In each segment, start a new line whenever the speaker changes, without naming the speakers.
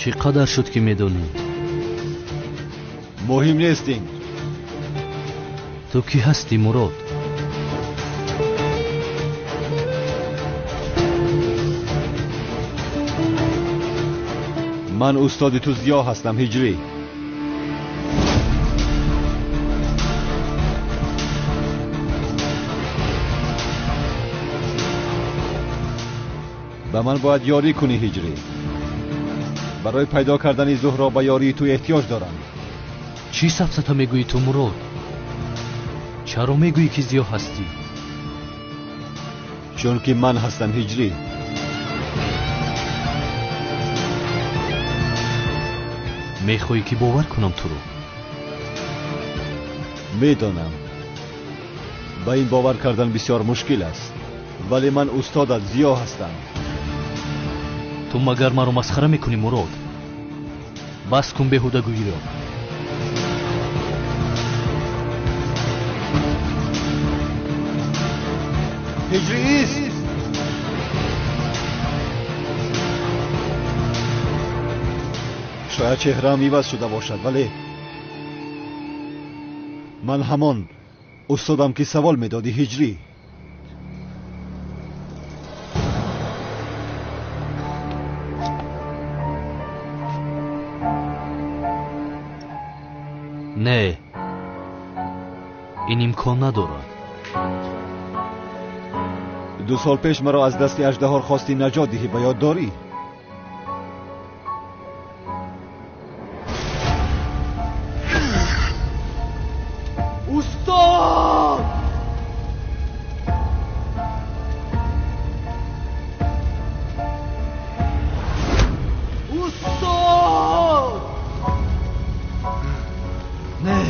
Чӣ қадар шуд ки медонӣ?
Муҳим нест ин.
Ту кӣ ҳастӣ, Мурод?
Ман устоди ту Зиё ҳастам, Ҳиҷрӣ. Ба ман бояд ёрӣ кунӣ, Ҳиҷрӣ. Барои пайдо кардани Зуҳро ба ёрии ту эҳтиёҷ дорам.
Чӣ сафсата мегӯӣ ту, Мурод? Чаро мегӯӣ ки Зиё ҳастӣ?
Чунки ман ҳастам, Ҳиҷрӣ.
Мехоҳӣ ки бовар кунам туро?
Медонам, ба ин бовар кардан бисёр мушкил аст, вале ман устодат Зиё ҳастам.
Ту магар маро масхара мекунӣ, Мурод? Бас кун беҳудагӯиро.
Ҳиҷрӣ ист! Шояд чеҳраам иваз шуда бошад, вале ман ҳамон устодам ки савол медодӣ, Ҳиҷрӣ.
Не, ин имкон надорад.
2 сол пеш маро аз дасти аждаҳор хостӣ наҷот диҳӣ, ба ёд дорӣ?
Устод! Устод! Не.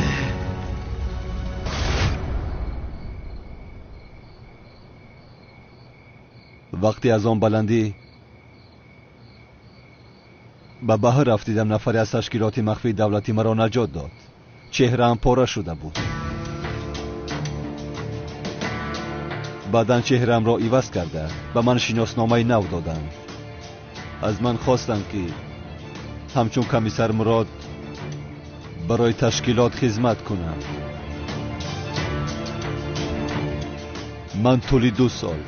Вақте аз он баландӣ ба баҳр рафтидам, нафаре аз ташкилоти махфии давлатӣ маро наҷот дод. Чеҳраам пора шуда буд. Баъдан чеҳраамро иваз карда ба ман шиносномаи нав доданд. Аз ман хостанд, ки ҳамчун комиссар Мурод барои ташкилот хизмат кунам. Ман тӯли 2 сол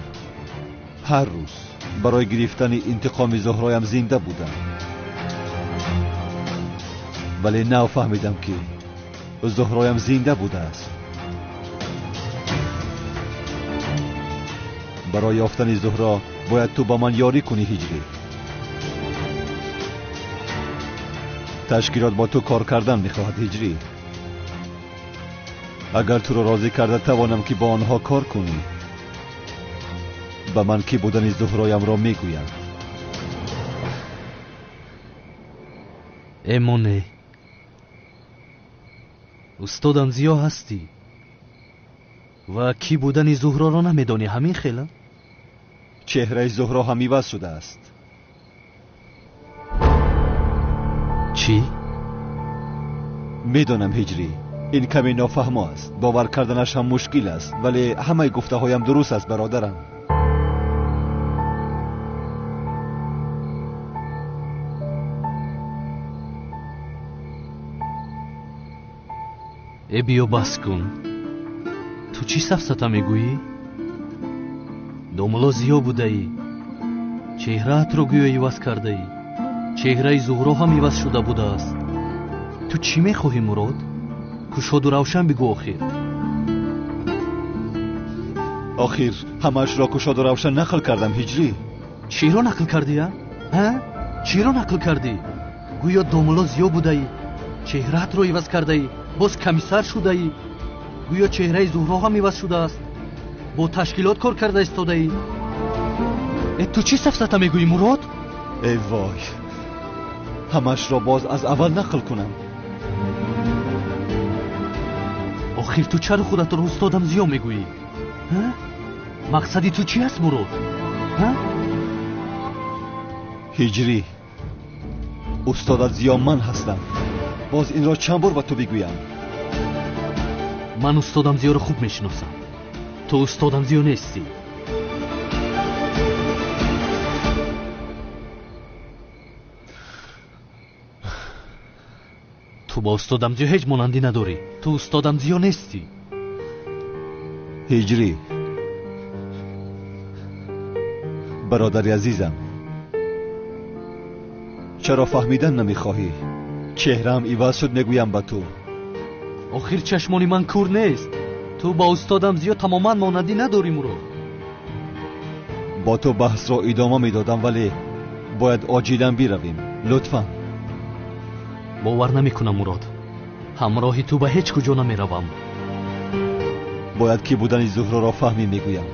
ҳар рӯз барои гирифтани интиқоми Зуҳроям зинда будам, вале нав фаҳмидам, ки Зуҳроям зинда будааст. Барои ёфтани Зуҳро бояд ту ба ман ёрӣ кунӣ, Ҳиҷрӣ. Ташкилот бо ту кор кардан мехоҳад, Ҳиҷрӣ. Агар туро розӣ карда тавонам, ки бо онҳо кор кунӣ, ба ман кӣ будани Зуҳроямро мегӯянд.
Эмоне, устодам Зиё ҳастӣ ва кӣ будани Зуҳроро намедонӣ, ҳамин хела?
Чеҳраи Зуҳро ҳам иваз шудааст.
Чӣ?
Медонам, Ҳиҷрӣ, ин каме нофаҳмо аст, бовар карданаш ҳам мушкил аст, вале ҳамаи гуфтаҳоям дуруст аст, бародарам.
Э, биё бас кун. Ту чӣ сафсата мегӯӣ? Домулло Зиё будаӣ, чеҳраатро гӯё иваз кардаӣ, чеҳраи Зуҳро ҳам иваз шуда будааст. Ту чӣ мехоҳӣ, Мурод? Кушоду равшан бигӯ охир.
Охир ҳамаашро кушоду равшан нақл кардам, Ҳиҷрӣ.
Чиро нақл кардӣ, а? Ҳа? Чиро нақл кардӣ? Гӯё домулло Зиё будаӣ, чеҳраатро иваз кардаӣ, боз комиссар шудаӣ, гӯё чеҳраи Зуҳро ҳам иваз шудааст, бо ташкилот кор карда истодаӣ. Э, ту чӣ сафсата мегӯӣ, Мурод?
Эй вой, ҳамаашро боз аз аввал нақл кунам.
Охир ту чаро худатро устодам Зиё мегӯӣ? Ҳа? Мақсади ту чӣ аст, Мурод? Ҳа?
Ҳиҷрӣ, устодат Зиё ман ҳастам. Боз инро чанд бор ба ту бигӯям?
Ман устодам Зиёро хуб мешиносам. Ту устодам Зиё нестӣ. Ту бо устодам Зиё ҳеҷ монандӣ надорӣ. Ту устодам Зиё нестӣ.
Ҳиҷрӣ, бародари азизам, чаро фаҳмидан намехоҳӣ? Чеҳраам иваз шуд, мегӯям ба ту.
Охир чашмони ман кур нест. Ту бо устодам Зиё тамоман монандӣ надорӣ, Мурод.
Бо ту баҳсро идома медодам, вале бояд оҷилан биравем. Лутфан.
Бовар намекунам, Мурод. Ҳамроҳи ту ба ҳеҷ куҷо намеравам.
Бояд ки будани Зуҳроро фаҳмӣ, мегӯям.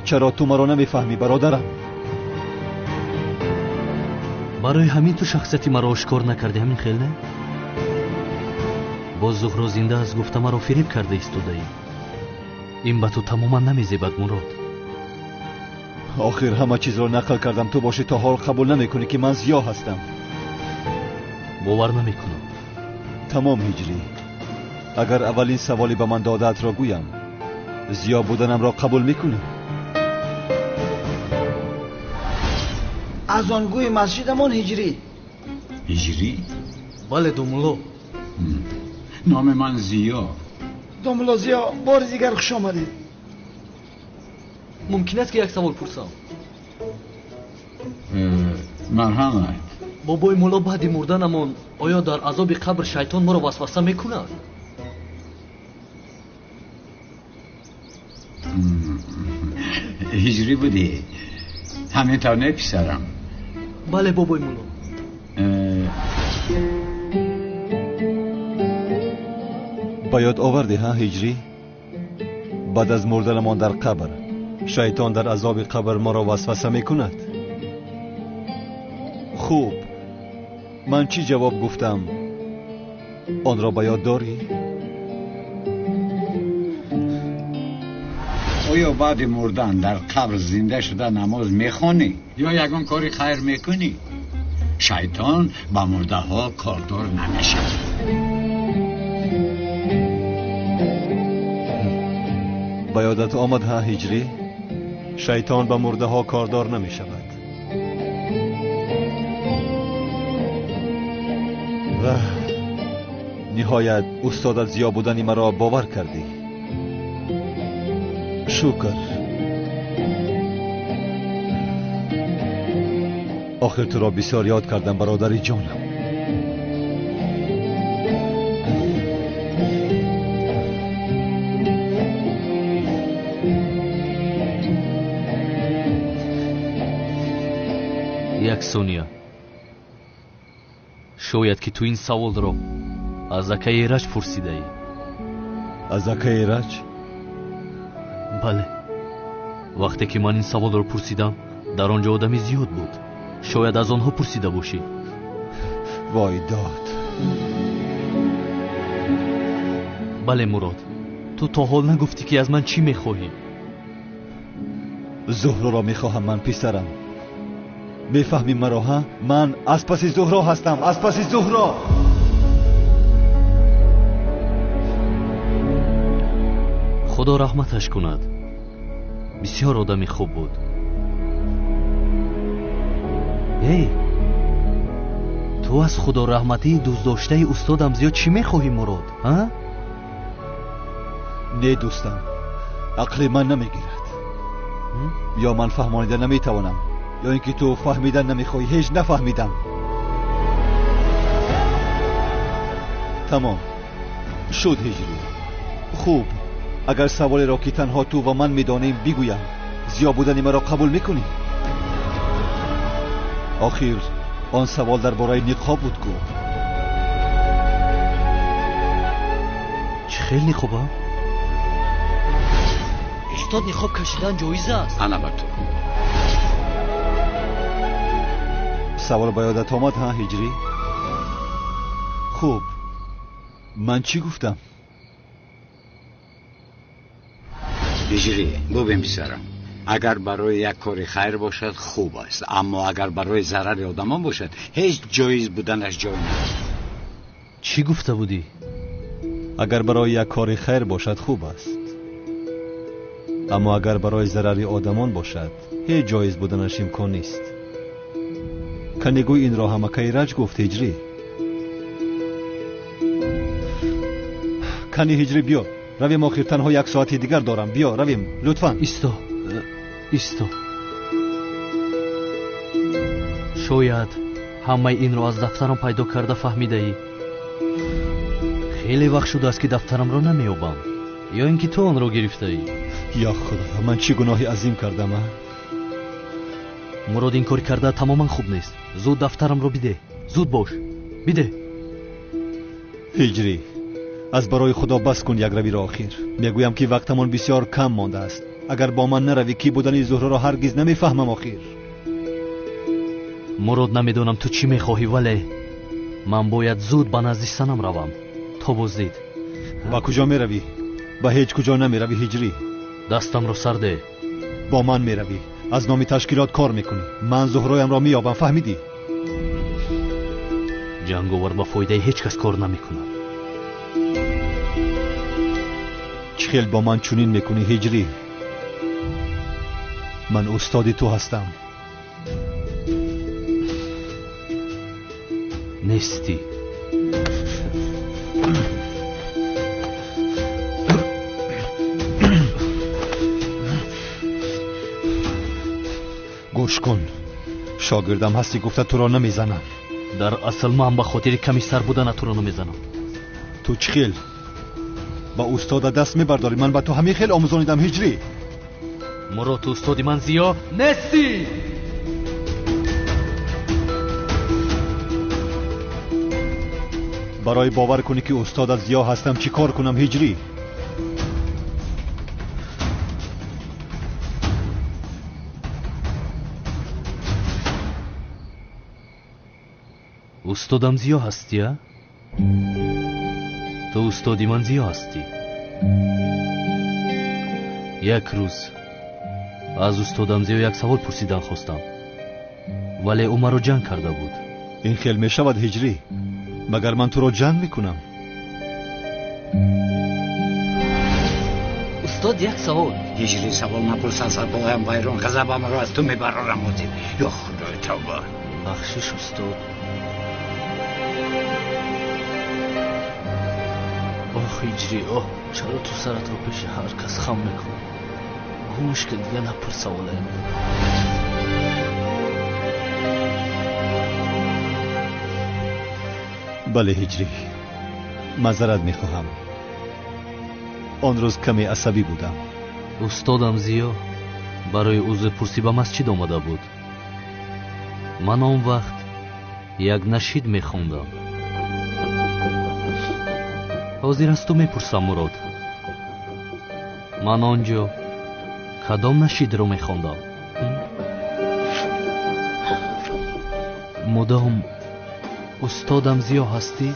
Чаро ту маро намефаҳмӣ, бародарам?
Барои ҳамин ту шахсияти маро ошкор накардӣ, ҳамин хел не? Боз Зуҳро зинда аст гуфта маро фиреб карда истодаӣ. Ин ба ту тамоман намезебад, Мурод.
Охир ҳама чизро нақл кардам, ту бошӣ то ҳол қабул намекунӣ ки ман Зиё ҳастам.
Бовар намекунам.
Тамом, Ҳиҷрӣ. Агар аввалин саволе ба ман додаатро гӯям, Зиё буданамро қабул мекунӣ?
Аз он гӯи масҷидамон Ҳиҷрӣ.
Ҳиҷрӣ?
Бале, домулло.
Номи ман Зиё.
Домулло Зиё, бори дигар хуш омадед.
Мумкин аст ки як савол пурсам?
Марҳамат.
Бобои мулло, баъди мурданамон оё дар азоби қабр шайтон моро васваса мекунад?
Ҳиҷрӣ будӣ? Ҳамин тавр не, писарам?
Бале, бобои мулло.
Ба ёд овардӣ, ҳа, Ҳиҷрӣ? Баъд аз мурданамон дар қабр шайтон дар азоби қабр моро васваса мекунад. Хуб, ман чӣ ҷавоб гуфтам? Онро ба ёд дорӣ?
Оё баъди мурдан дар қабр зинда шуда намоз мехонӣ ё ягон кори хайр мекунӣ? Шайтон ба мурдаҳо кордор намешавад.
Ба ёдат омад, ҳа, Ҳиҷрӣ? Шайтон ба мурдаҳо кордор намешавад. Ва ниҳоят устодат Зиё будани маро бовар кардӣ. Шукр. Охир туро бисёр ёд кардам, бародари ҷонам.
Як сония. Шояд ки ту ин саволро аз акаи Эраҷ пурсидаӣ.
Аз акаи Эраҷ?
Бале. Вақте ки ман ин саволро пурсидам, дар он ҷо одами зиёд буд. Шояд аз онҳо пурсида бошӣ.
Вой дод.
Бале, Мурод, ту то ҳол нагуфтӣ ки аз ман чӣ мехоҳӣ.
Зуҳроро мехоҳам ман, писарам. Мефаҳмӣ маро, ҳа? Ман аз паси Зуҳро ҳастам, аз паси Зуҳро.
Худо раҳматаш кунад. Бисёр одами хуб буд. Эй, ту аз худораҳматии дӯстдоштаи устодам зиёд чӣ мехоҳӣ, Мурод, ҳа?
Не, дӯстам, ақли ман намегирад. Ё ман фаҳмонида наметавонам, ё ин ки ту фаҳмидан намехоҳӣ. Ҳеҷ нафаҳмидам. Тамом шуд, Ҳиҷрӣ. Хуб, агар саволеро ки танҳо ту ва ман медонем бигӯям, Зиё будани маро қабул мекунӣ? Охир он савол дар бораи ниқоб буд ку.
Чӣ хел ниқоба? Устод, ниқоб кашидан ҷоиз аст?
Ана ба ту.
Савол ба ёдат омад, ҳа, Ҳиҷрӣ? Хуб, ман чӣ гуфтам?
Ҳиҷрӣ, бубин писарам, агар барои як кори хайр бошад хуб аст, аммо агар барои зарари одамон бошад ҳеҷ ҷоиз буданаш ҷой надорад.
Чӣ гуфта будӣ?
Агар барои як кори хайр бошад хуб аст, аммо агар барои зарари одамон бошад ҳеҷ ҷоиз буданаш имкон нест. Канигӯй инро ҳамакаи Раҷ гуфт, Ҳиҷрӣ. Кани ҳиҷрӣ, биё равем, охир танҳо як соати дигар дорам. Биё равем, лутфан.
Исто, исто. Шояд ҳамаи инро аз дафтарам пайдо карда фаҳмидаӣ. Хеле вақт шудааст, ки дафтарамро намеёбам. Ё ин ки ту онро гирифтаӣ?
Ё Худоё, ман чӣ гуноҳи азим кардам, а?
Мурод, ин кори карда тамоман хуб нест. Зуд дафтарамро бидеҳ. Зуд бош, бидеҳ.
Ҳиҷрӣ, аз барои Худо бас кун якравиро охир. Мегӯям, ки вақтамон бисёр кам мондааст. Агар бо ман наравӣ, кӣ будани Зуҳроро ҳаргиз намефаҳмам охир.
Мурод, намедонам ту чӣ мехоҳӣ, вале ман бояд зуд ба назди санам равам то боздид.
Ба куҷо меравӣ? Ба ҳеҷ куҷо намеравӣ, ҳиҷрӣ.
Дастамро сар деҳ.
Бо ман меравӣ. Аз номи ташкилот кор мекунӣ. Ман Зуҳроямро меёбам, фаҳмидӣ?
Ҷанговар ба фоидаи ҳеҷ кас кор намекунад.
Чӣ хел бо ман чунин мекунӣ, ҳиҷрӣ? Ман устоди ту ҳастам.
Нестӣ.
Гӯш кун, шогирдам ҳастӣ гуфта туро намезанам.
Дар асл ман ба хотири комиссар будана туро намезанам.
Ту чӣ хел ба устода даст мебардорӣ? Ман ба ту ҳамин хел омӯзонидам, ҳиҷрӣ.
Мурод, ту устоди ман Зиё нестӣ.
Барои бовар кунӣ, ки устодат Зиё ҳастам, чӣ кор кунам, ҳиҷрӣ?
Устодам Зиё ҳастӣ, а? Ту устоди ман Зиё ҳастӣ. Як рӯз аз устодам Зиё як савол пурсидан хостам, вале ӯ маро ҷанг карда буд.
Ин хел мешавад, ҳиҷрӣ? Магар ман туро ҷанг мекунам?
Устод, як савол.
Ҳиҷрӣ, савол напурс, асабоям вайрон, ғазабамро аз ту мебарорам ҳозир. Ё Худои, тавба.
Бахшиш, устод. Оҳ, ҳиҷрӣ, оҳ, чаро ту саратро пеши ҳар кас хам мекунӣ? Гӯш ки дига напурс саволаям.
Бале, ҳиҷрӣ, маъзарат мехоҳам. Он рӯз каме асабӣ будам.
Устодам Зиё барои узрпурсӣ ба масҷид омада буд. Ман он вақт як нашид мехондам. Ҳозир аз ту мепурсам, Мурод, ман он ҷо кадом нашидро мехондам? Мудом устодам Зиё ҳастӣ?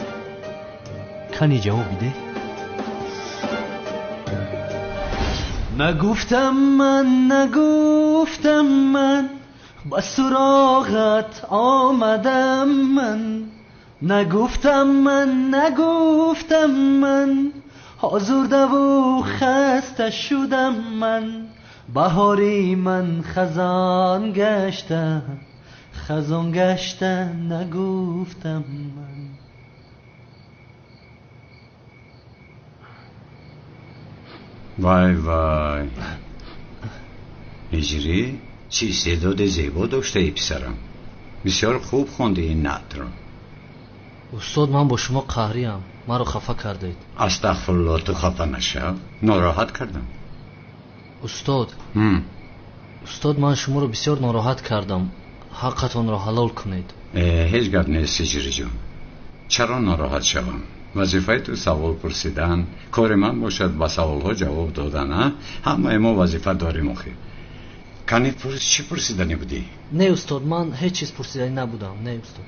Кани ҷавоб бидеҳ. Нагуфтам ман, нагуфтам ман, ба суроғат омадам ман. Нагуфтам ман, нагуфтам ман, озурдаву хаста шудам ман. Баҳори ман хазон гашта, хазон гашта, нагуфтам ман.
Вай вай, ҳиҷрӣ, чӣ истеъдоди зебо доштаи, писарам. Бисёр хуб хонди ин наътро.
Устод, ман бо шумо қаҳриям, маро хафа кардед.
Астағфирулло, ту хафа нашав, нороҳат кардам.
Устод, устод, ман шуморо бисёр нороҳат кардам. Ҳаққатонро ҳалол кунед.
Ҳеҷ гап нест, ҳиҷриҷон. Чаро нороҳат шавам? Вазифаи ту савол пурсидан, кори ман бошад ба саволҳо ҷавоб додан. А ҳамаи мо вазифа дорем охир. Кани пурс, чӣ пурсиданӣ будӣ?
Не, устод, ман ҳеҷ чиз пурсиданӣ набудам. Не, устод.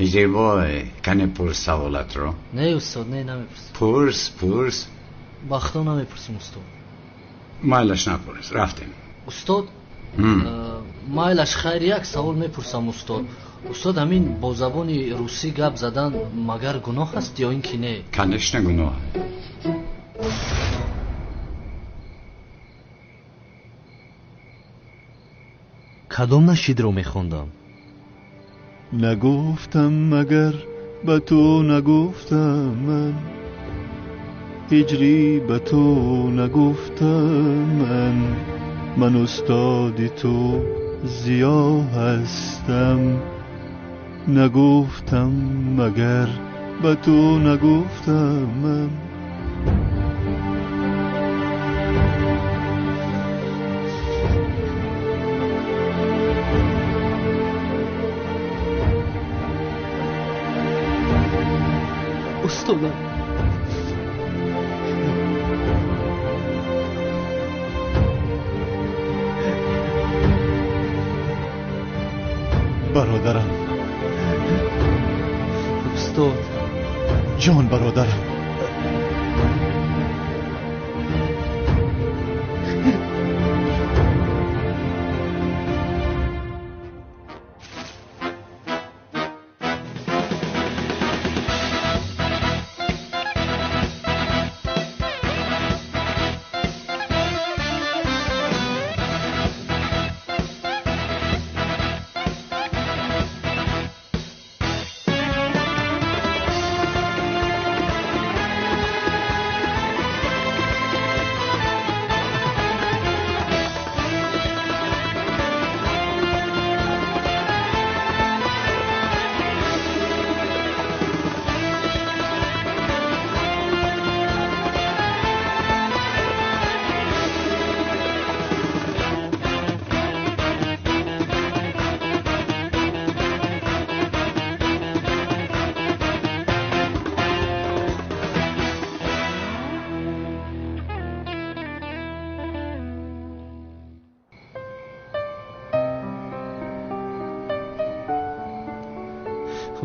Ҳиҷрибой, кани пурс саволатро.
Не, устод, не, намепурсам.
Пурс, пурс.
Ба худо намепурсам, устод.
Майлаш, напурс, рафтем.
Устод, майлаш, хайр, як савол мепурсам, устод. Устод, ҳамин бо забони русӣ гап задан магар гуноҳ аст ё ин ки не?
Конечно, гуноҳ.
Кадом нашидро мехондам?
Нагуфтам, магар ба ту нагуфтам ман. Ҳиҷрӣ ба ту нагуфтам ман, ман устоди ту Зиё ҳастам. Нагуфтам магар ба ту нагуфтам ман.
Устодам,
бародарам.
Устод.
Ҷон бародарам.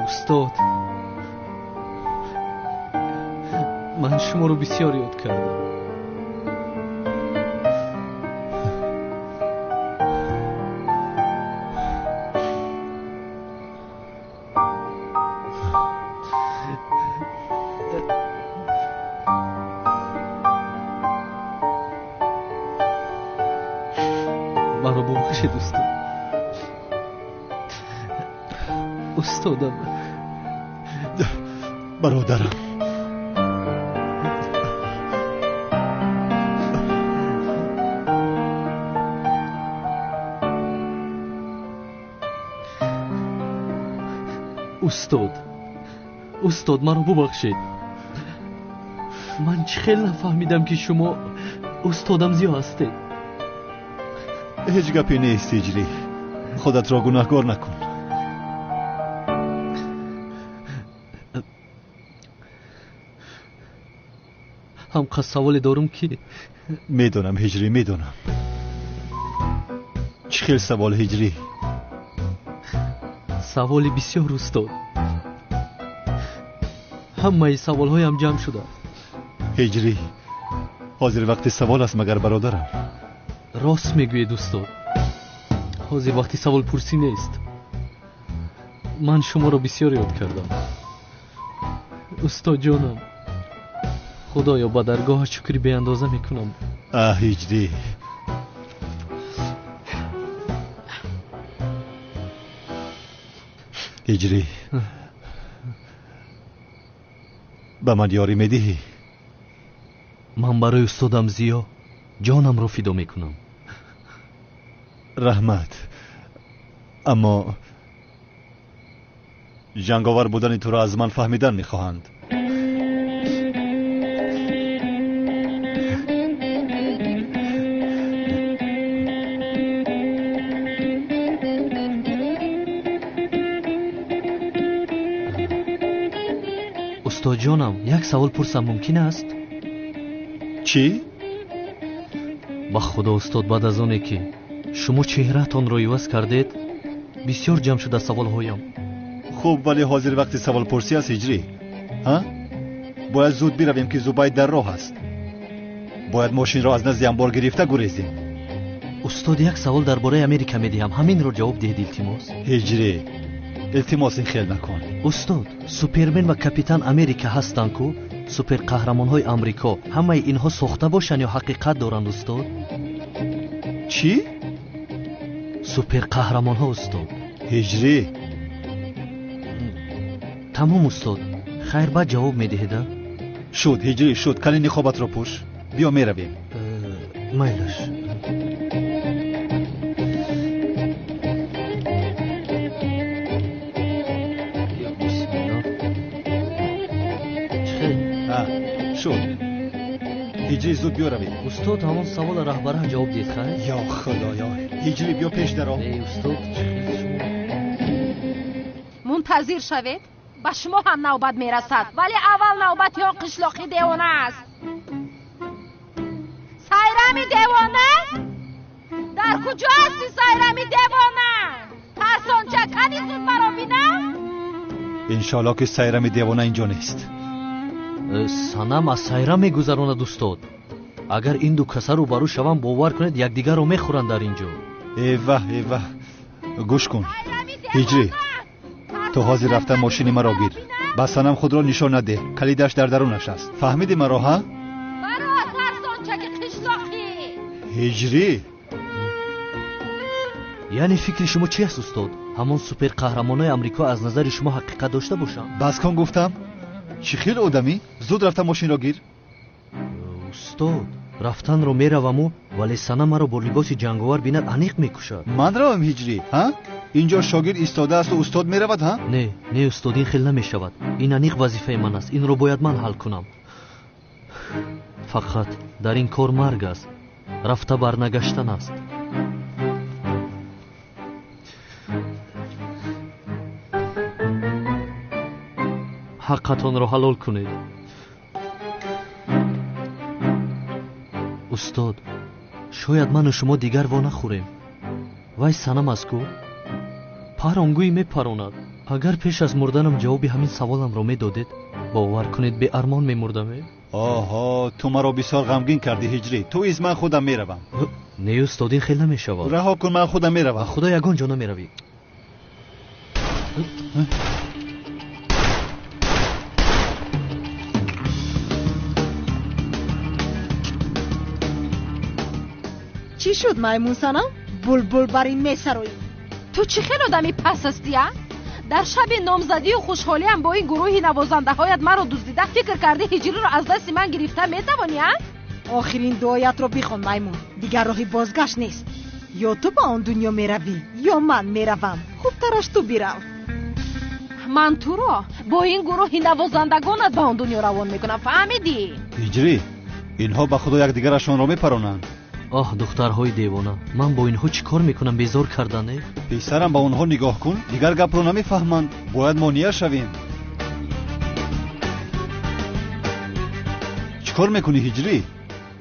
Устод, ман шуморо бисёр ёд кардам. Маро бубахшед, устод. Устодам.
Бародарам.
Устод, устод, маро бубахшед. Ман чӣ хел нафаҳмидам, ки шумо устодам Зиё ҳастед.
Ҳеҷ гапе нест, Ҳиҷрӣ. Худатро гунаҳкор накун.
Ҳамқа саволе дорум, ки
медонам, Ҳиҷрӣ, медонам. Чӣ хел савол, Ҳиҷрӣ?
Саволи бисёр, устод. Ҳамаи саволҳоям ҷамъ шудааст.
Ҳиҷрӣ, ҳозир вақти савол аст магар, бародарам?
Рост мегӯед, устод. Ҳозир вақти саволпурсӣ нест. Ман шуморо бисёр ёд кардам, устодҷонам. Худоё, ба даргоҳат шукри беандоза мекунам.
Аҳ, Ҳиҷрӣ, Ҳиҷрӣ, ба ман ёрӣ медиҳӣ?
Ман барои устодам Зиё ҷонамро фидо мекунам.
Раҳмат, аммо ҷанговар будани туро аз ман фаҳмидан мехоҳанд.
Устодҷонам, як савол пурсам мумкин аст?
Чӣ?
Ба худо, устод, баъд аз оне ки шумо чеҳраатонро иваз кардед, бисёр ҷамъ шуда саволҳоям.
Хуб, вале ҳозир вақти саволпурсӣ аст, Ҳиҷрӣ. Ҳа? Бояд зуд биравем, ки Зубайд дар роҳ аст. Бояд мошинро аз назди амбор гирифта гурезем.
Устод, як савол дар бораи Америка медиҳам, ҳаминро ҷавоб диҳед, илтимос.
Ҳиҷрӣ, илтимос, ин хел накун.
Устод, Супермен ва Капитан Америка ҳастанд ку, суперқаҳрамонҳои Амрико. Ҳамаи инҳо сохта бошанд ё ҳақиқат доранд, устод?
Чӣ?
Суперқаҳрамонҳо, устод.
Ҳиҷрӣ.
Тамом, устод. Хайр, баъд ҷавоб медиҳед, а?
Шуд, ҳиҷрӣ, шуд. Кани ниқобатро пӯш. Биё меравем.
Майлаш.
Шуд. Ҳиҷрӣ, зуд биё равем.
Устод, ҳамон савола раҳбара ҷавоб диҳед, хайр?
Ё худоё, ҳиҷрӣ, биё пеш даро.
Э, устод, чӣ хел шумо?
Мунтазир шавед, ба шумо ҳам навбат мерасад, вале аввал навбати он қишлоқи девона аст. Сайрами девона? Дар куҷо ҳасти, Сайрами девона? Тарсонча, кани зуд маро бинам?
Иншоалло ки Сайрами девона инҷо нест.
Санам аз Сайрам мегузаронад, устод. Агар ин ду каса рӯбарӯ шаванд, бовар кунед, якдигарро мехӯранд дар ин ҷо.
Эваҳ, эваҳ, гӯш кун ҳиҷрӣ, ту ҳозир рафта мошини маро гир. Ба Санам худро нишон надеҳ, калидаш дар дарунаш аст. Фаҳмидӣ маро, ҳа?
Баро, тарсончаки қишлоқӣ.
Ҳиҷрӣ,
яъне фикри шумо чи аст, устод? Ҳамон суперқаҳрамонои Амрико аз назари шумо ҳақиқат дошта бошанд?
Бас кун гуфтам. Чӣ хел одамӣ? Зуд рафта мошинро гир.
Устод, рафтанро мераваму, вале Санам маро бо либоси ҷанговар бинад, аниқ мекушад.
Ман равам, ҳиҷрӣ, ҳа? Инҷо шогирд истодаасту устод меравад, ҳа?
Не, не, устод, ин хел намешавад. Ин аниқ вазифаи ман аст, инро бояд ман ҳал кунам. Фақат дар ин кор марг аст, рафта барнагаштан аст. Ҳаққатонро ҳалол кунед. Устод, шояд ману шумо дигар во нахӯрем. Вай Санам аст ку? Паронгӯй мепаронад. Агар пеш аз мурданам ҷавоби ҳамин саволамро медодед, бовар кунед, беармон мемурдам.
Оҳо, ту маро бисёр ғамгин кардӣ, ҳиҷрӣ. Ту из ман худам меравам.
Не, устод, ин хел намешавад.
Раҳо кун, ман худам меравам.
Худо, ягон ҷо намеравӣ.
Чӣ шуд, маймун Санам? Булбул бар ин месароӣ.
Ту чӣ хел одами пас ҳастӣ, а? Дар шаби номзадию хушҳолиам бо ин гурӯҳи навозандаҳоят маро дуздида, фикр кардӣ ҳиҷриро аз дасти ман гирифта метавонӣ, а?
Охирин дуоятро бихон, маймун. Дигар роҳи бозгашт нест. Ё ту ба он дунё меравӣ, ё ман меравам. Хубтараш ту бирав.
Ман туро бо ин гурӯҳи навозандагонат ба он дунё равон мекунам, фаҳмидӣ?
Ҳиҷрӣ, инҳо ба худо якдигарашонро мепаронанд.
Оҳ, духтарҳои девона, ман бо инҳо чӣ кор мекунам, безор кардане?
Писарам, ба онҳо нигоҳ кун, дигар гапро намефаҳманд. Бояд монеа шавем. Чӣ кор мекунӣ, ҳиҷрӣ?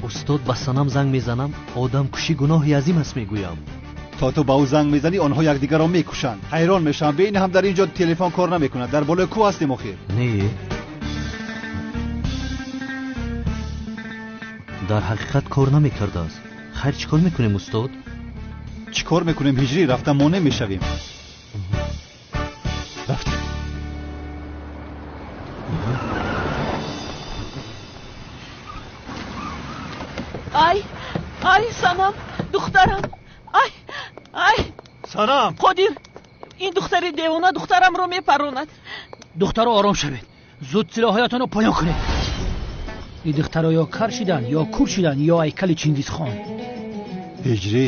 Устод, ба Санам занг мезанам, одамкушӣ гуноҳи азим аст, мегӯям.
То ту ба ӯ занг мезанӣ, онҳо якдигарро мекушанд. Ҳайрон мешавам, бе ин ҳам дар ин ҷо телефон кор намекунад. Дар болои кӯҳ ҳастем охир.
Не, дар ҳақиқат кор намекардааст. Хайр, чӣ кор мекунем, устод?
Чӣ кор мекунем, ҳиҷрӣ? Рафта монеъ мешавем. Рафтем.
Ай, ай, Санам, духтарам, ай, ай.
Санам!
Қодир, ин духтари девона духтарамро мепаронад.
Духтаро, ором шавед, зуд силоҳоятонро поён кунед. Ин духтаро ё кар шиданд, ё кур шиданд, ё ҳайкали Чингизхон.
Ҳиҷрӣ,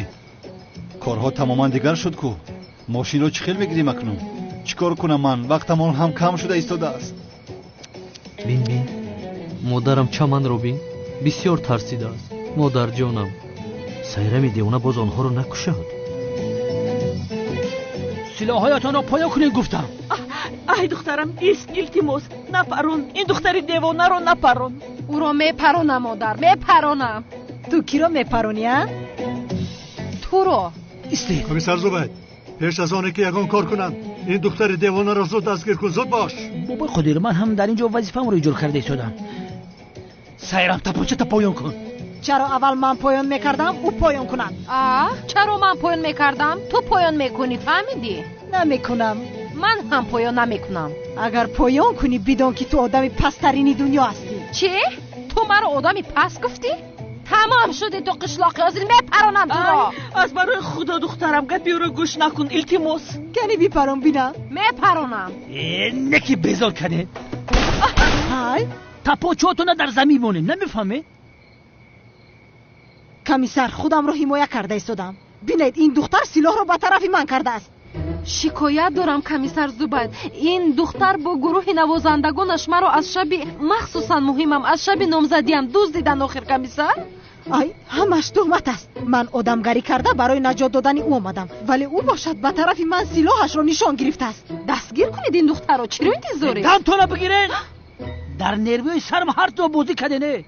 корҳо тамоман дигар шуд ку. Мошинро чӣ хел мегирем акнун? Чӣ кор кунам ман? Вақтамон ҳам кам шуда истодааст.
Бин, бин, модарам, чаманро бин, бисёр тарсидааст. Модарҷонам, Сайрами девона боз онҳоро накушад.
Силоҳоятонро поён кунед, гуфтам.
Ай, духтарам, ист, илтимос, напарон, ин духтари девонаро напарон.
Ӯро мепаронам, модар, мепаронам.
Ту киро мепаронӣ, а?
Туро.
Истед.
Комиссар Зубайд, пеш аз оне ки ягон кор кунанд, ин духтари девонаро зуд дастгир кун, зуд бош.
Бобои Қодир, ман ҳам дар ин ҷо вазифаамро иҷро карда истодам. Сайрам, тапончата поён кун.
Чаро аввал ман поён мекардам, ӯ поён кунад?
А, чаро ман поён мекардам, ту поён мекунӣ, фаҳмидӣ?
Намекунам.
Ман ҳам поён намекунам.
Агар поён кунӣ, бидон ки ту одами пасттарини дунё ҳастӣ.
Чӣ? Ту маро одами паст гуфтӣ? Тамом шуди ту, қишлоқи, ҳозир мепаронам туро.
Аз барои худо, духтарам, гапи ӯро гӯш накун, илтимос.
Кани бипарон, бинам.
Мепаронам.
Э, неки безор кардед.
Ҳай,
Тапочотона дар замин монем, намефаҳмед?
Комиссар, худамро ҳимоя карда истодам. Бинед, ин духтар силоҳро ба тарафи ман кардааст.
Шикоят дорам, комиссар Зубайд. Ин духтар бо гурӯҳи навозандагонаш маро аз шаби махсусан муҳимам, аз шаби номзадиам дуздидан охир, комиссар.
Ай, ҳамаш туҳмат аст. Ман одамгарӣ карда барои наҷот додани ӯ омадам, вале ӯ бошад ба тарафи ман силоҳашро нишон гирифтааст.
Дастгир кунед ин духтарро, чиро интизоред?
Дантона бигиред! Дар нервҳои сарам ҳар то бозӣ кардене.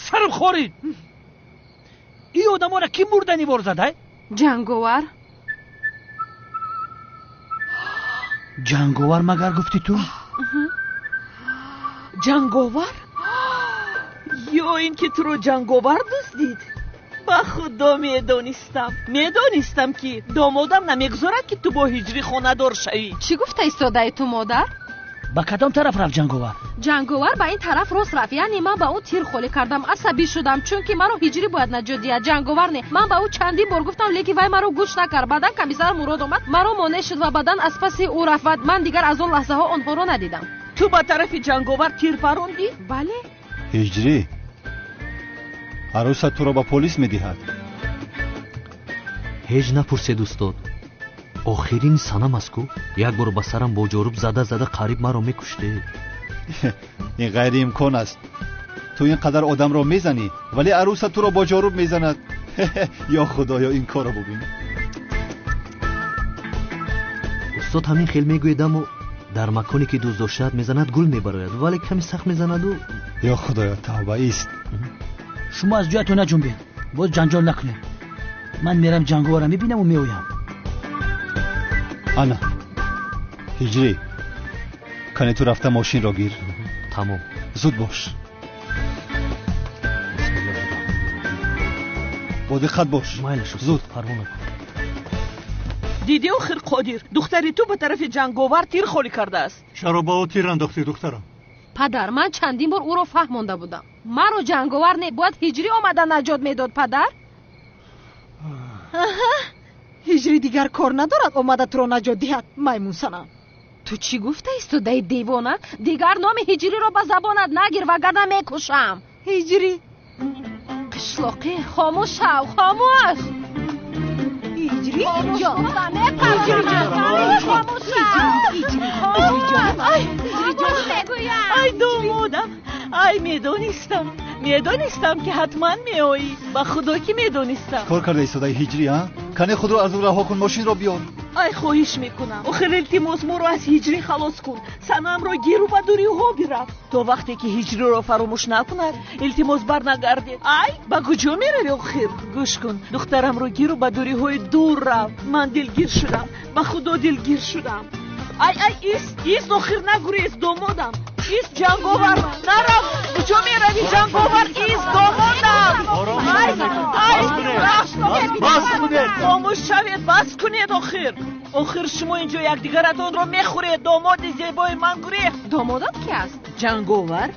Сарам хорид. Ин одаморо кӣ мурдани вор зада?
Ҷанговар.
Ҷанговар магар гуфтӣ ту?
Ҷанговар? Ё ин ки туро ҷанговар дуздид? Ба худо медонистам, медонистам ки домодам намегузорад ки ту бо ҳиҷрӣ хонадор шавӣ.
Чӣ гуфта истодаи ту, модар?
Ба кадом тараф рафт ҷанговар?
Ҷанговар ба ин тараф рост рафт. Яъне ман ба ӯ тир холӣ кардам, асабӣ шудам, чунки маро ҳиҷрӣ бояд наҷот диҳад, ҷанговар не. Ман ба ӯ чандин бор гуфтам, лекин вай маро гӯш накард. Баъдан комиссар Мурод омад, маро монеъ шуд ва баъдан аз паси ӯ рафт ва ман дигар аз он лаҳзаҳо онҳоро надидам.
Ту ба тарафи ҷанговар тир парондӣ?
Бале.
Ҳиҷрӣ, арӯсат туро ба полис медиҳад.
Ҳеҷ напурсед, устод. Охирин санам аст ку. Як бор ба сарам бо ҷоруб зада зада қариб маро мекуштед.
Ин ғайриимкон аст. Ту ин қадар одамро мезанӣ, вале арӯсат туро бо ҷоруб мезанад. Ё худоё, ин корро бубин.
Устод ҳамин хел мегӯед, аммо дар маконе ки дӯст доштаат мезанад гул мебарояд, вале ками сахт мезанаду.
Ё худоё, тавба ист.
Шумо аз ҷоятон наҷунбед, боз ҷанҷол накунед. Ман мерам ҷанговарро мебинаму меоям.
Ана, ҳиҷрӣ, кане ту рафта мошинро гир.
Тамом.
Зуд бош. Бо диққат бош.
Майлаш,
зуд.
Парво накун.
Дидӣ охир, Қодир, духтари ту ба тарафи ҷанговар тир холӣ кардааст.
Чаро ба ӯ тир андохтӣ, духтарам?
Падар, ман чандин бор ӯро фаҳмонда будам. Маро ҷанговар не, бояд ҳиҷрӣ омада наҷот медод, падар.
Ҳиҷрӣ дигар кор надорад омада туро наҷот диҳад, маймунсанам.
Ту чӣ гуфта истодаи, девона? Дигар номи ҳиҷриро ба забонат нагир, вагарна мекушам.
Ҳиҷрӣ.
Қишлоқӣ, хомӯш шав, хомӯш.
Ҳиҷрӣ ҷон.
Ай домодам, ай медонистам, медонистам ки ҳатман меоӣ. Ба худо ки медонистам.
Кор карда истодаи ҳиҷрӣ, а? Кане худро аз ӯ раҳо кун, мошинро биёр.
Ай хоҳиш мекунам, охир илтимос, моро аз ҳиҷрӣ халос кун. Санамро гиру ба дуриҳо бирав. То вақте ки ҳиҷриро фаромӯш накунад, илтимос барнагардед. Ай, ба куҷо меравӣ охир? Гӯш кун, духтарамро гиру ба дуриҳои дур рав. Ман дилгир шудам, ба худо дилгир шудам. Ай, ай, ист, ист, охир нагурез, домодам. Ист, ҷанговар, нарав. Куҷо меравӣ, ҷанговар? Ист, домодам. Ай, ай,
бас кунед.
Хомӯш шавед, бас кунед охир. Охир шумо инҷо якдигаратонро мехӯред. Домоди зебои ман гурехт.
Домодат ки аст?
Ҷанговар.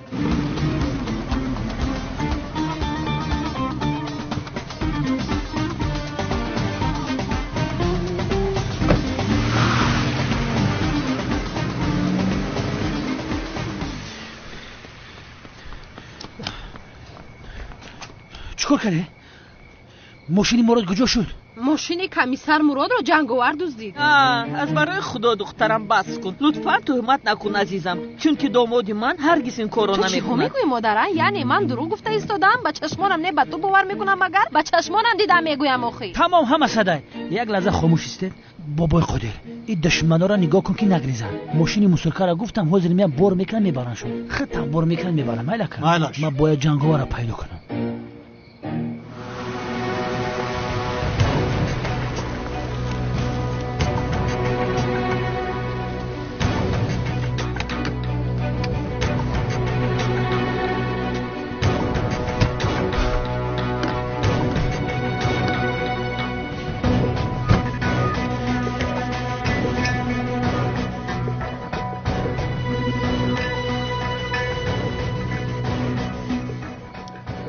Чӣ кор кардӣ? Мошини Мурод куҷо шуд?
Мошини комиссар Муродро ҷанговар дуздид.
Аз барои худо, духтарам, бас кун. Лутфан туҳмат накун, азизам, чунки домоди ман ҳаргиз ин корро
Ту чиҳо
намекунад.
мегӯӣ, модара? Яъне ман дурӯғ гуфта истодам? Ба чашмонам не, ба ту бовар мекунам, магар ба чашмонам дидам мегӯям охи.
Тамом, ҳама садай. Як лаҳза хомӯш истед. Бобои Қодир, ин душманора нигоҳ кун ки нагрезанд. Мошини мусуркаро гуфтам, ҳозир меям бор мекунам, мебараншон. Хитам бор мекунам, мебарам. Майлака.
Майлаш.
Ман бояд ҷанговарро пайдо кунам.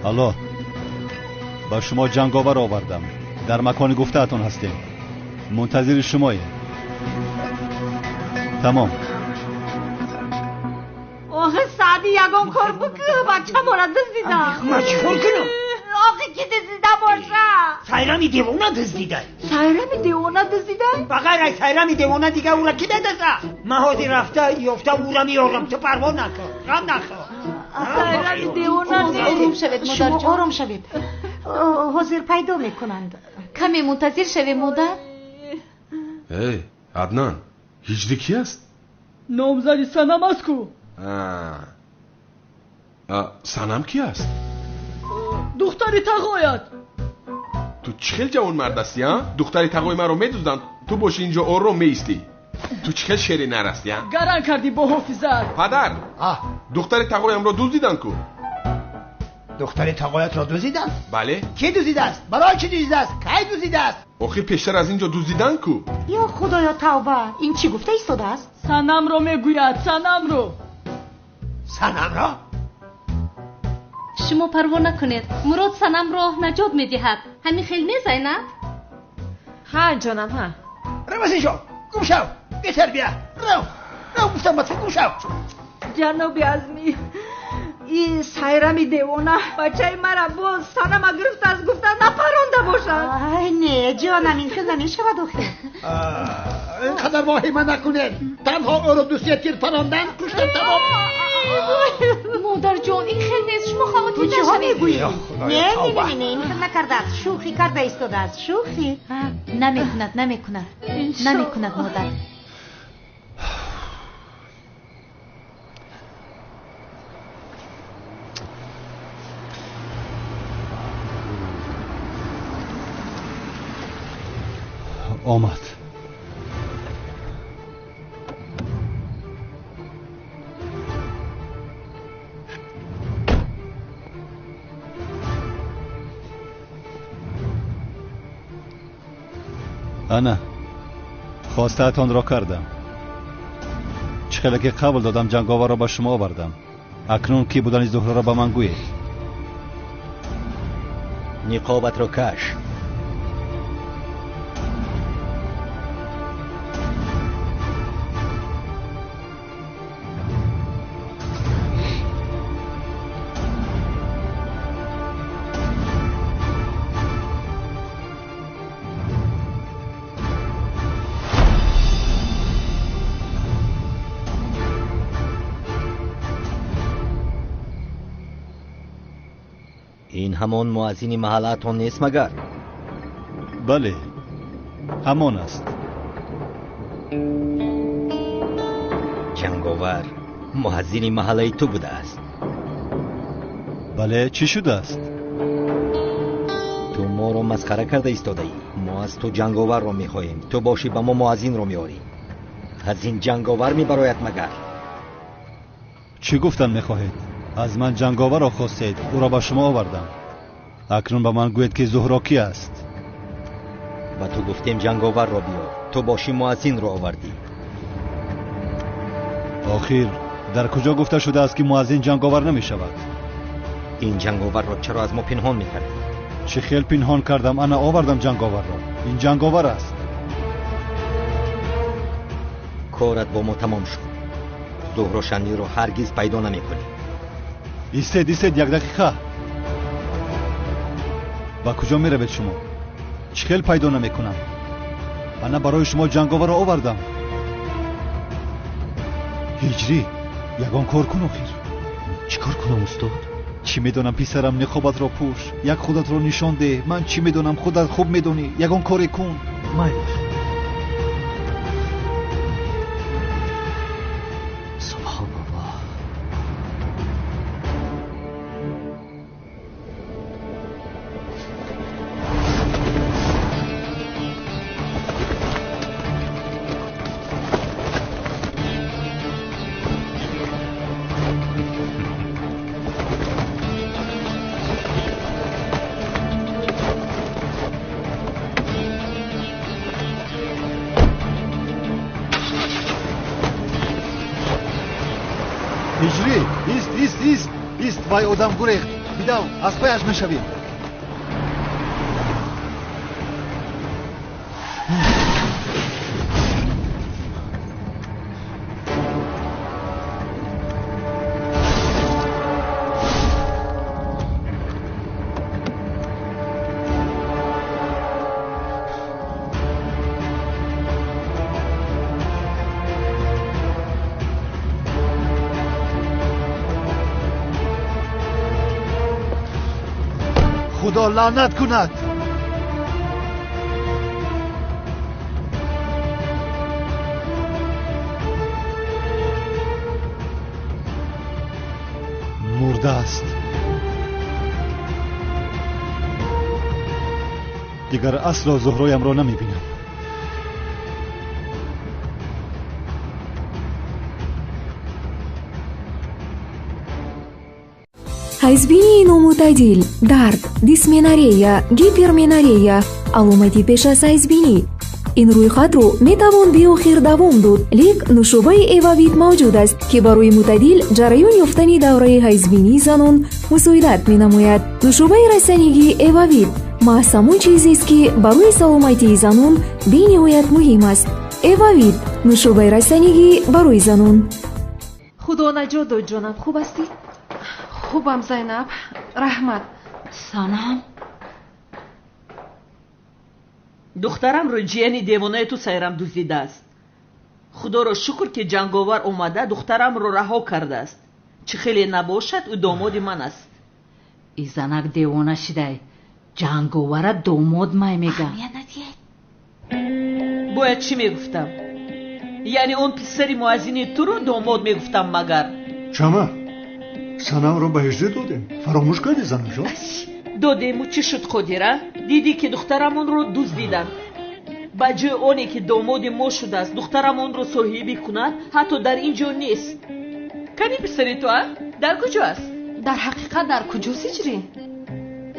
Алло, ба шумо ҷанговар овардам. Дар макони гуфтаатон ҳастем. Мунтазири шумоем. Тамом.
Оҳ,
Охе Саъди ягон кор бикӯ, бачамона дуздида.
Ман чӣ кор кунам?
Охе ки дуздида боша?
Сайрами девона дуздида.
Сайрами девона дуздида?
Ба ғайр аз Сайрами девона дига ӯра ки медузда? Ман ҳозир рафта ёфта ӯра меорам, ту парво накун, ғам нахӯр.
Сайрами девона.
Ором шавед, модарҷон, ором шавед. Ҳозир пайдо мекунанд.
Каме мунтазир шавем, модар.
Эй, Аднан, ҳиҷри ки аст?
Номзади Санам аст ку.
Санам ки аст?
Духтари тағоят.
Ту чӣ хел ҷавонмард ҳастӣ, а? Духтари тағои маро медузданд, ту боши инҷо ором меистӣ. Ту чӣ хел шери нар ҳастӣ, а?
Гаран кардӣ бо ҳофизат.
Падар, духтари тағоямро дуздиданд ку.
Духтари тағоятро дуздиданд?
Бале.
Кӣ дуздидааст? Барои чӣ дуздидааст? Кай дуздидааст?
Охир пештар аз инҷо дуздиданд ку.
Ё худоё, тавба! Ин чӣ гуфта истодааст?
Санамро мегӯяд, Санамро.
Санамро?
Шумо парво накунед, Мурод Санамро наҷот медиҳад. Ҳамин хел не, Зайнаб?
Ҳа, ҷонам, ҳа.
Рав аз инҷо, гум шав, бетарбия. Рав, рав, гуфтам ба ту, гум шав.
Ҷаноби Азмӣ, ин Сайрами девона бачаи мара боз Санама гирифтааст, гуфта напаронда бошад.
Ай, не, ҷонам, ин хел намешавад охир.
Ин қадар воҳима накунед. Танҳо ӯро дусия тир парондан, куштан тамом.
Модарҷон, ин хел нест, шумо хавотир
Ту чиҳо
нашавед.
мегӯӣ? Не,
тавба.
не, не, ин хел накардааст, шӯхӣ карда истодааст, шӯхӣ.
Намекунад, намекунад, намекунад, модар.
Омад. Ана, хостаатонро кардам. Чӣ хеле ки қабл додам, ҷанговарро ба шумо овардам. Акнун кӣ будани Зуҳроро ба ман гӯед.
Ниқобатро каш. Ин ҳамон муаззини маҳаллаатон нест магар?
Бале, ҳамон аст.
Ҷанговар муаззини маҳаллаи ту будааст.
Бале, чӣ шудааст?
Ту моро масхара карда истодаӣ. Мо аз ту ҷанговарро мехоҳем, ту бошӣ ба мо муаззинро меорӣ. Аз ин ҷанговар мебарояд магар?
Чӣ гуфтан мехоҳед? Аз ман ҷанговарро хостед, ӯро ба шумо овардам. Акнун ба ман гӯед ки Зуҳро кӣ аст?
Ба ту гуфтем ҷанговарро биёр, ту бошӣ муаззинро овардӣ.
Охир дар куҷо гуфта шудааст ки муаззин ҷанговар намешавад?
Ин ҷанговарро чаро аз мо пинҳон мекардӣ?
Чӣ хел пинҳон кардам? Ана овардам ҷанговарро. Ин ҷанговар аст.
Корат бо мо тамом шуд. Зуҳро Шанлиро ҳаргиз пайдо намекунӣ.
Истед, истед, як дақиқа. Ба куҷо меравед шумо? Чӣ хел пайдо намекунам? Ана барои шумо ҷанговарро овардам. Ҳиҷрӣ, ягон кор кун охир.
Чӣ кор кунам, устод?
Чӣ медонам, писарам, ниқобатро пӯш, як худатро нишон деҳ. Ман чӣ медонам, худат хуб медонӣ. Ягон коре кун.
Майлаш. Субҳоналлоҳ.
Ҳиҷрӣ, ист, ист, ист, ист, вай одам гурехт. Бидав, аз паяш мешавем. Худо лаънат кунад. Мурда аст. Дигар асло Зуҳроямро намебинам.
Ҳайзбинии номӯътадил, дард, дисменорея, гиперменорея, аломати пеш аз ҳайзбинӣ. Ин рӯйхатро метавон беохир давом дод, лек нӯшобаи Эвавит мавҷуд аст, ки барои мӯътадил ҷараён ёфтани давраи ҳайзбинии занон мусоидат менамояд. Нӯшобаи растанигии Эвавит маҳз ҳамон чизест, ки барои саломатии занон бениҳоят муҳим аст. Эвавит нӯшобаи растанигӣ барои занон.
Худо наҷот дод, ҷонам, хуб ҳастӣ?
Хубам, Зайнаб, раҳмат.
Санам,
духтарамро ҷияни девонаи ту Сайрам дуздидааст. Худоро шукр, ки ҷанговар омада духтарамро раҳо кардааст. Чӣ хеле набошад, ӯ домоди ман аст.
И занак девона шидай, ҷанговара домод май мега.
Бояд чӣ мегуфтам? Яъне он писари муаззини туро домод мегуфтам магар?
Чама, Санамро ба ҳиҷрӣ додем. Фаромӯш кардӣ, занамҷон?
Додему чӣ шуд, Қодира? Дидӣ, ки духтарамонро дуздиданд. Ба ҷои оне ки домоди мо шудааст, духтарамонро соҳибӣ кунад, ҳатто дар ин ҷо нест. Кани писари ту, а? Дар куҷо аст?
Дар ҳақиқат дар куҷост ҳиҷрӣ?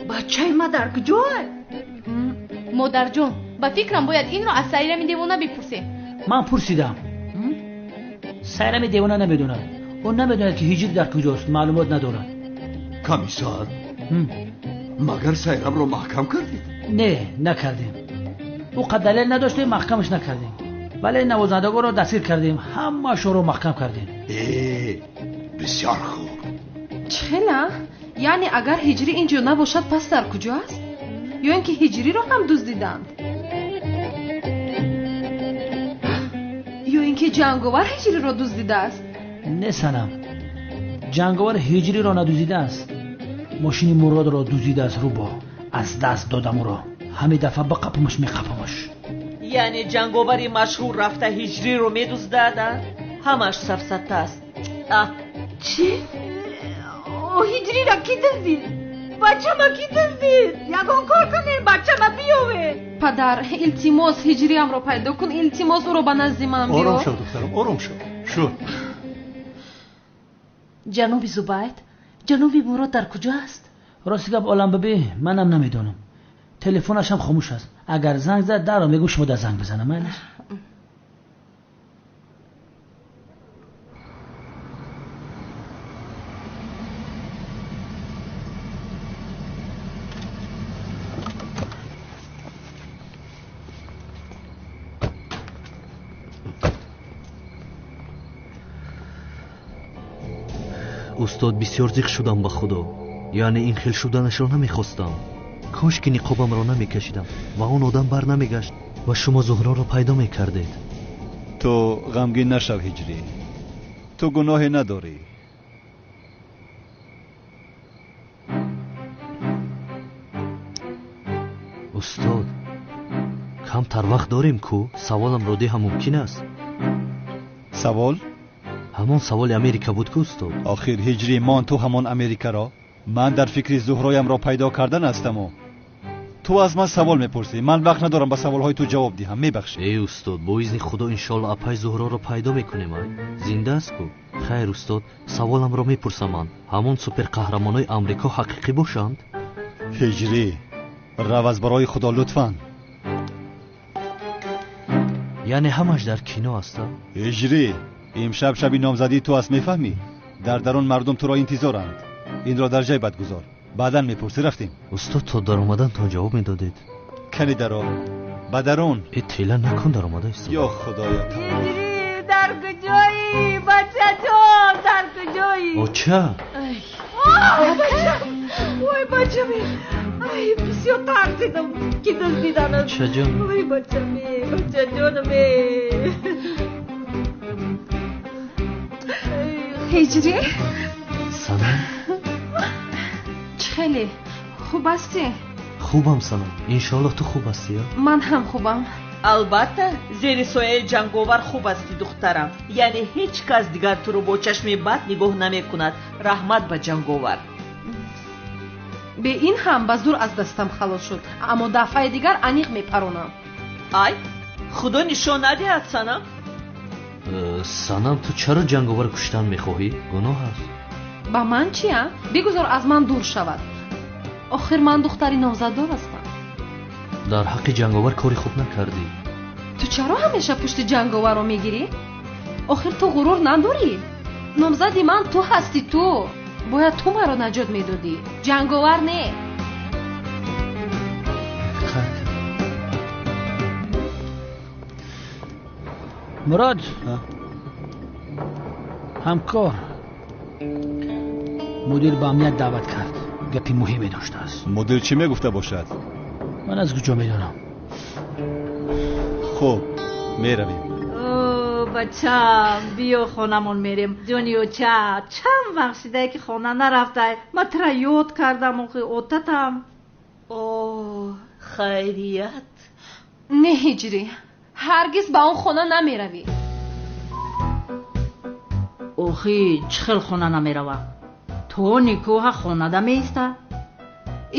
Бачаи ма дар куҷое?
Модарҷон, ба фикрам бояд инро аз Сайрами девона бипурсем.
Ман пурсидам. Сайрами девона намедонад. Ӯ намедонад, ки ҳиҷрӣ дар куҷост, маълумот надорад.
Комиссар, магар Сайрамро маҳкам кардед?
Не, накардем. Ӯ қад далел надоштем, маҳкамаш накардем. Вале навозандагонро дастгир кардем, ҳамаашонро маҳкам кардем.
Э, бисёр хуб.
Чӣ хела? Яъне агар ҳиҷрӣ ин ҷо набошад, пас дар куҷо аст? Ё ин ки ҳиҷриро ҳам дуздиданд? Ё ин ки ҷанговар ҳиҷриро дуздидааст?
Не, Санам, ҷанговар ҳиҷриро надуздидааст. Мошини Муродро дуздидааст. Рӯбо аз даст додам ӯро. Ҳамин дафъа биқапамаш, меқапамаш.
Яъне ҷанговари машҳур рафта ҳиҷриро медуздад, а? Ҳамааш сафсата аст. А
чӣ? Ҳиҷриро кӣ дуздид? Бачама кӣ дуздид? Ягон кор кунед, бачама биёвед.
Падар, илтимос, ҳиҷриамро пайдо кун, илтимос, ӯро ба назди ман биёр.
Ором шав, духтарам, ором шав. Шуд.
Ҷаноби Зубайд, ҷаноби Мурод дар куҷо аст?
Рости гап, олам бибӣ, манам намедонам. Телефонашам хомӯш аст. Агар занг зад, дарро мегӯ шумо дар занг бизанам, майлаш?
Устод, бисёр зиқ шудам ба Худо. Яъне ин хел шуданашро намехостам. Кош ки ниқобамро намекашидам ва он одам бар намегашт ва шумо Зуҳроро пайдо мекардед.
Ту ғамгин нашав, ҳиҷрӣ. Ту гуноҳе надорӣ.
Устод, камтар вақт дорем ку? Саволамро диҳам мумкин аст?
Савол?
Ҳамон саволи Америка буд ку, устод?
Охир, ҳиҷрӣ, мон ту ҳамон Америкаро. Ман дар фикри Зуҳроямро пайдо кардан ҳастаму ту аз ман савол мепурсӣ. Ман вақт надорам ба саволҳои ту ҷавоб диҳам, мебахшӣ.
Эй устод, бо изни Худо иншоалло апай Зуҳроро пайдо мекунем. Ай зинда аст ку? Хайр, устод, саволамро мепурсам ман. Ҳамон суперқаҳрамонои Амрико ҳақиқӣ бошанд?
Ҳиҷрӣ, рав аз барои Худо, лутфан.
Яъне ҳамаш дар кино аст?
Ҳиҷрӣ, имшаб шаби номзадии ту аст, мефаҳмӣ? Дар дарун мардум туро интизоранд. Инро дар ҷайбат гузор, баъдан мепурсӣ. Рафтем.
Устод, то даромадантон ҷавоб медодед.
Кани даро, ба дарун.
Э, тела накун, даромада истода.
Ё Худоё!
Ҳиҷрӣ, дар куҷоӣ? Бачаҷон, дар куҷоӣ?
Оча!
Ой, бачам, ой, бачаме, ай, бисёр тарсидам, ки дуздиданат.
Очаҷон.
Ой, бачаме, бачаҷонаме.
Ҳиҷрӣ?
Санам?
Чӣ хеле? Хуб ҳастӣ?
Хубам, Санам. Иншоаллоҳ ту хуб ҳастӣ?
Ман ҳам хубам.
Албатта, зери сояи ҷанговар хуб ҳастӣ, духтарам. Яъне ҳеҷ кас дигар туро бо чашми бад нигоҳ намекунад. Раҳмат ба ҷанговар.
Бе ин ҳам ба зур аз дастам халос шуд, аммо дафъаи дигар аниқ мепаронам.
Ай, худо нишон надиҳад, Санам.
Санам, ту чаро ҷанговар куштан мехоҳӣ? Гуноҳ аст.
Ба ман чи, а? Бигузор аз ман дур шавад. Охир ман духтари номзаддор ҳастам.
Дар ҳаққи ҷанговар кори хуб накардӣ.
Ту чаро ҳамеша пушти ҷанговарро мегирӣ? Охир ту ғурур надорӣ? Номзади ман ту ҳастӣ, ту. Бояд ту маро наҷот медодӣ. Ҷанговар не.
Мурод, ҳамкор, мудир ба амният даъват кард. Гапи муҳиме доштааст.
Мудир чӣ мегуфта бошад?
Ман аз куҷо медонам?
Хуб, меравем.
Бачам, биё хонамон мерем. Ҷони оча, чанд вақт шидае ки хона нарафтай. Ман тура ёд кардам, охи отатам.
О, хайрият.
Не, Ҳиҷрӣ, ҳаргиз ба он хона намеравӣ.
Охи, чӣ хел хона намеравам? То никоҳа хонада меиста?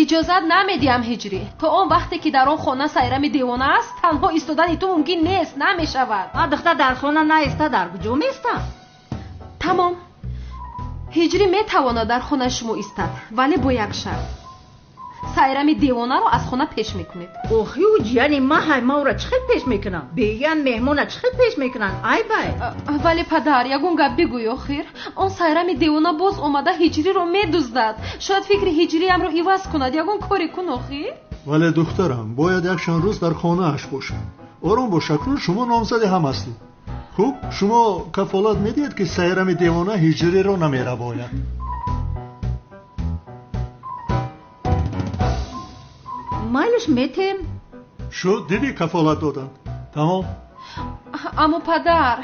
Иҷозат намедиҳам, Ҳиҷрӣ. То он вақте ки дар он хона Сайрами девона аст, танҳо истодани ту мумкин нест, намешавад.
А духтар дар хона наиста, дар куҷо меиста?
Тамом. Ҳиҷрӣ метавонад дар хонаи шумо истад, вале бо як шарт. Сайрами девонаро аз хона пеш мекунед.
Охи, ӯ ҷияни маҳай, ма ӯра чӣ хел пеш мекунам? Беян меҳмона чӣ хел пеш мекунанд? Ай бай.
Вале падар, ягон гап бигӯй охир. Он Сайрами девона боз омада Ҳиҷриро медуздад. Шояд фикри Ҳиҷриамро иваз кунад. Ягон коре кун охир.
Вале духтарам, бояд якчанд рӯз дар хонааш бошад. Ором бош, акнун шумо номзади ҳам ҳастед. Хуб, шумо кафолат медиҳед, ки Сайрами девона Ҳиҷриро намерабояд?
Майлаш метем.
Шуд, дидӣ, кафолат доданд. Тамом.
Аммо падар.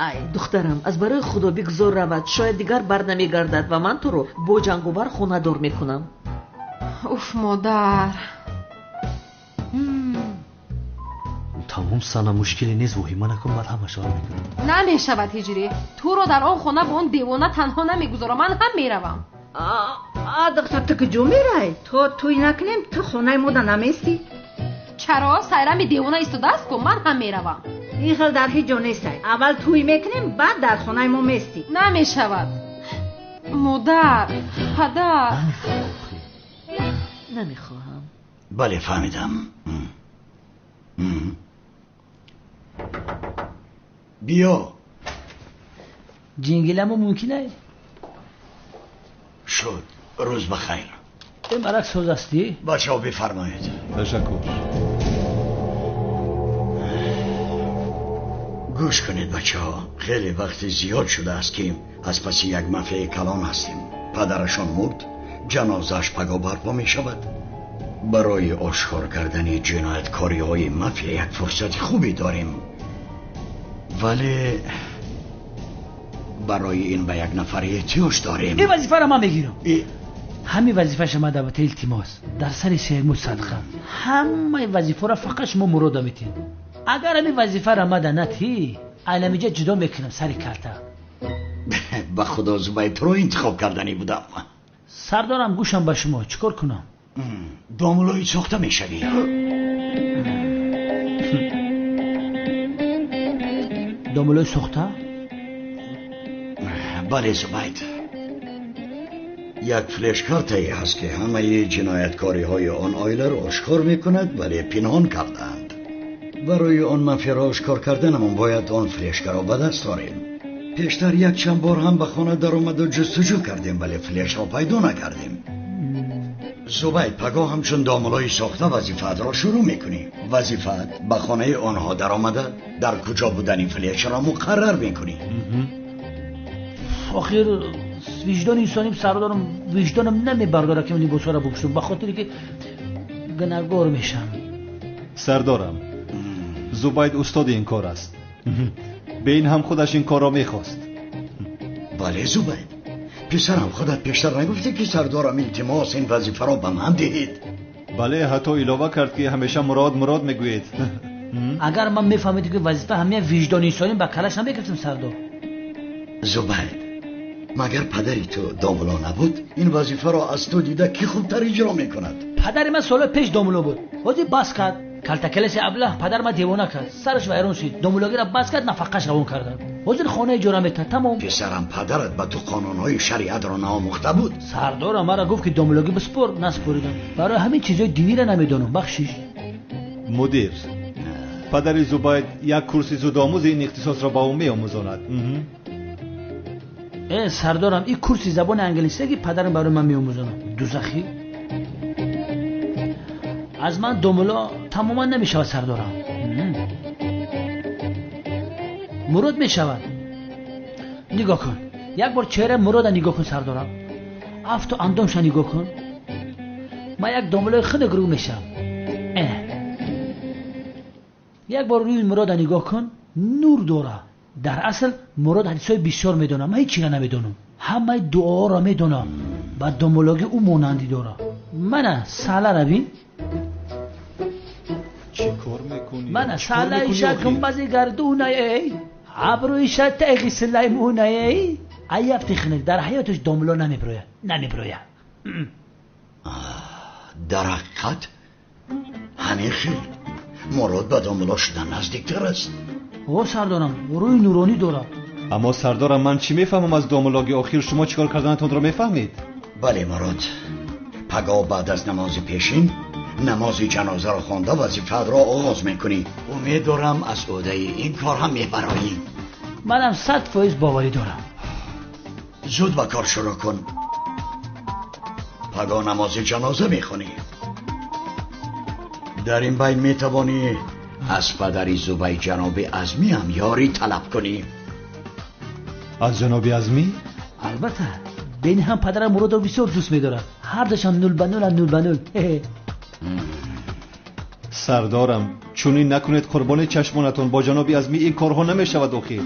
Ай, духтарам, аз барои худо бигзор равад. Шояд дигар бар намегардад ва ман туро бо ҷанговар хонадор мекунам.
Уф, модар.
Тамом, Сана, мушкиле нест, воҳима накун, баъд ҳамааш ҳал мекунам.
Намешавад, Ҳиҷрӣ. Туро дар он хона бо он девона танҳо намегузорам. Ман ҳам меравам.
А духтар, ту куҷо мерай? То тӯй накунем, ту хонаи мода наместӣ?
Чаро? Сайрами девона истодааст ку, ман ҳам меравам.
Ин хел дар ҳеҷ ҷо нестай. Аввал тӯй мекунем, баъд дар хонаи мо местӣ.
Намешавад. Модар, падар.
Намехоҳам.
Бале, фаҳмидам. Биё.
Ҷингиламо мумкин ай?
Шуд. Рӯз бахайр.
Марак соз ҳастӣ?
Бачаҳо, бифармоед.
Ташаккур.
Гӯш кунед, бачаҳо, хеле вақти зиёд шудааст, ки аз паси як мафияи калон ҳастем. Падарашон мурд, ҷанозааш паго барпо мешавад. Барои ошкор кардани ҷинояткориҳои мафия як фурсати хубе дорем, вале барои ин ба як нафар эҳтиёҷ дорем.
Ин вазифаро ман мегирам. Ҳамин вазифаша ман даъвата илтимос. Дар сари сермуд садқа. Ҳамаи вазифаро фақат шумо Мурода метиҳед. Агар ҳамин вазифаро мада натӣ, айнамиҷа ҷудо мекунам сари калта.
Ба худо, Зубайд, туро интихоб карданӣ будам.
Сардорам, гӯшам ба шумо, чӣ кор кунам?
Домулои сохта мешавӣ.
Домулои сохта?
Бале, Зубайд. Як флешкартае ҳаст, ки ҳамаи ҷинояткориҳои он оиларо ошкор мекунад, вале пинҳон кардаанд. Барои он мафияро ошкор карданамон бояд он флешкаро ба даст орем. Пештар якчанд бор ҳам ба хона даромаду ҷустуҷӯ кардем, вале флешро пайдо накардем. Зубайд, пагоҳ ҳамчун домулои сохта вазифаатро шурӯъ мекунӣ. Вазифаат ба хонаи онҳо даромада, дар куҷо будани флешро муқаррар мекунӣ.
Охир виҷдони инсоним, сардорам, виҷдонам намебардорад, ки либосҳоро бупӯшам, ба хотире ки гунаҳгор мешавам.
Сардорам, Зубайд устоди ин кор аст. Бе ин ҳам худаш ин корро мехост.
Бале, Зубайд,
Писарам, худат пештар нагуфтӣ ки сардорам илтимос ин вазифаро ба ман диҳед?
Бале, ҳатто илова кард ки ҳамеша Мурод Мурод мегӯед.
Агар ман мефаҳмидам ки вазифа ҳамия виҷдони инсонӣ ба калаш намегирифтам сардор.
Зубайд, магар падари ту домуло набуд? Ин вазифаро аз ту дида кӣ хубтар иҷро мекунад?
Падари ман солҳои пеш домуло буд. Ҳозир бас кард. Калтакелеси аблаҳ падар ман девона кард. Сараш вайрон шуд. Домулогиро бас кард, нафақаш равон карданд. Ҳозир хона иҷора метад, тамом.
Писарам, падарат ба ту қонунҳои шариатро наомӯхта буд?
Сардорам маро гуфт ки домулогӣ биспор, наспоридам. Барои ҳамин чизҳои диниро намедонам, бахшиш.
Мудир, падари Зубайд як курси зудомӯзи ин ихтисосро ба ӯ меомӯзонад.
Сардорам, ин курси забони англисие ки падарам барои ман меомӯзонад. Дузахӣ? Аз ман домуло тамоман намешавад сардорам. Мурод мешавад. Нигоҳ кун. Як бор чеҳраи Мурода нигоҳ кун сардорам. Афту андомша нигоҳ кун. Ман як домулои хунук рӯ мешавам. Як бор рӯи Мурода нигоҳ кун, нур дора. Дар асл Мурод ҳадисҳои бисёр медонам, ман ҳеҷ чиро намедонам. Ҳамаи дуоҳоро медонам. Ба домулогӣ ӯ монандӣ дора. Мана салара бин.
Чӣ кор мекунӣ?
Мана салаиша гумбази гардунаей, абрӯиша теғи сулаймунаей. Аяфти хунук дар ҳаёташ домуло намеброяд, намеброяд.
Дар ҳақиқат ҳамин хел Мурод ба домуло шудан наздиктар аст.
О сардорам, рӯи нуронӣ дорад.
Аммо сардорам, ман чӣ мефаҳмам аз домулогӣ? Охир шумо чӣ кор карданатонро мефаҳмед?
Бале Мурод, пагоҳ баъд аз намози пешин намози ҷанозаро хонда вазифаатро оғоз мекунӣ. Умед дорам аз ӯҳдаи ин кор ҳам мебароӣ.
Манам 100% боварӣ дорам.
Зуд ба кор шурӯъ кун. Пагоҳ намози ҷаноза мехонӣ. Дар ин байн метавонӣ аз падари Зубай ҷаноби Азмӣ ҳам ёрӣ талаб кунӣ.
Аз ҷаноби Азмӣ?
Албатта, бени ҳам падарам Муродро бисёр дӯст медорад. Ҳардашон 0 ба 0 0 ба 0.
Сардорам, чунин накунед, қурбони чашмонатон. Бо ҷаноби Азмӣ ин корҳо намешавад охир.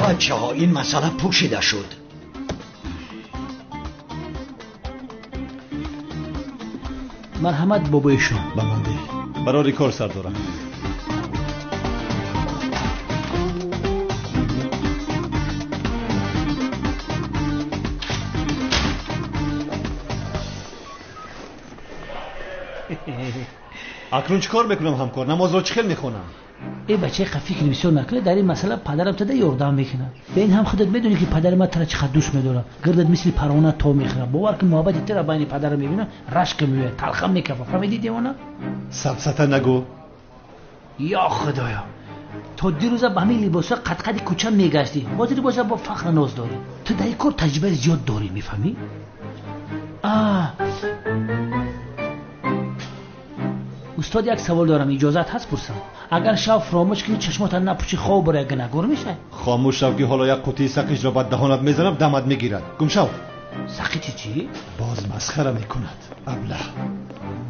Бачаҳо, ин масъала пӯшида шуд.
Марҳамат бобои шумо.
Ба ман деҳ. Барори кор сардорам. Акнун чӣ кор мекунам ҳамкор? Намозро чӣ хел мехонам?
Э бача, фикр бисёр накунед, дар ин масъала падарам тада ёрдам мекунад. Ба ин ҳам худат медонӣ ки падари ман тара чӣ қадр дӯст медорад. Гирдат мисли парвона то мехӯрад. Бовар кун, муҳаббати тара байни падарам мебинам, рашк меояд, талхам мекафад. Фаҳмидӣ девона?
Сафсата нагӯ.
Ё Худоё, то дирӯза ба ҳамин либосҳо қадқади кӯча мегаштӣ, ҳозир боша бо фахр ноз дорӣ. Ту дар ин кор таҷрибаи зиёд дорӣ, мефаҳмӣ? Устод, як савол дорам, иҷозат ҳаст пурсам? Агар шаб фаромӯш кунӣ, чашмотан напӯшӣ, хоб барои гунаҳгор мешавӣ?
Хомӯш шав ки ҳоло як қутии сақиҷро ба даҳонат мезанам, дамат мегирад. Гум шав.
Сақичи чӣ?
Боз масхара мекунад, аблаҳ.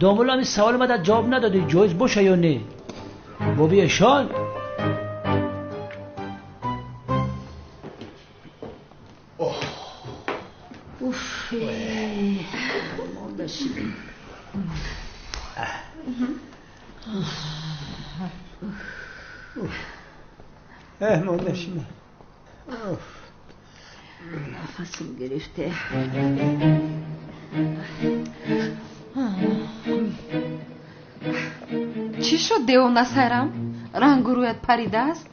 Домулло, ҳамин саволи мада ҷавоб надодӣ, ҷоиз боша ё не? Боби эшон.
Уф, монда шудем.
Монда шудем.
Нафасам гирифте.
Чӣ шуд девона Сайрам? Рангу рӯят паридааст?